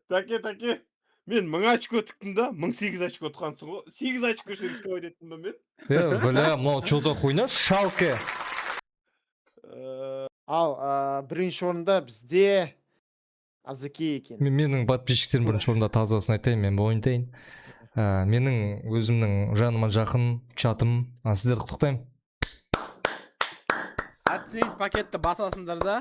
Тәке, Тәке. Мен 1000 очко тіктім да, 1008 очко ұтқансың ғой. 8 очко үшін рисковать еттім ба мен? Е, бля, мынау чё за хуйня? Шалке. Ал, бірінші орында бізде Азеке екен. Менің подписчиктерім бірінші орында, тазасын айтайын, мен мойындайын. Менің өзімнің жаныма жақын чатым. А, сіздерді құттықтаймын. Оценить пакетті басасыңдар да.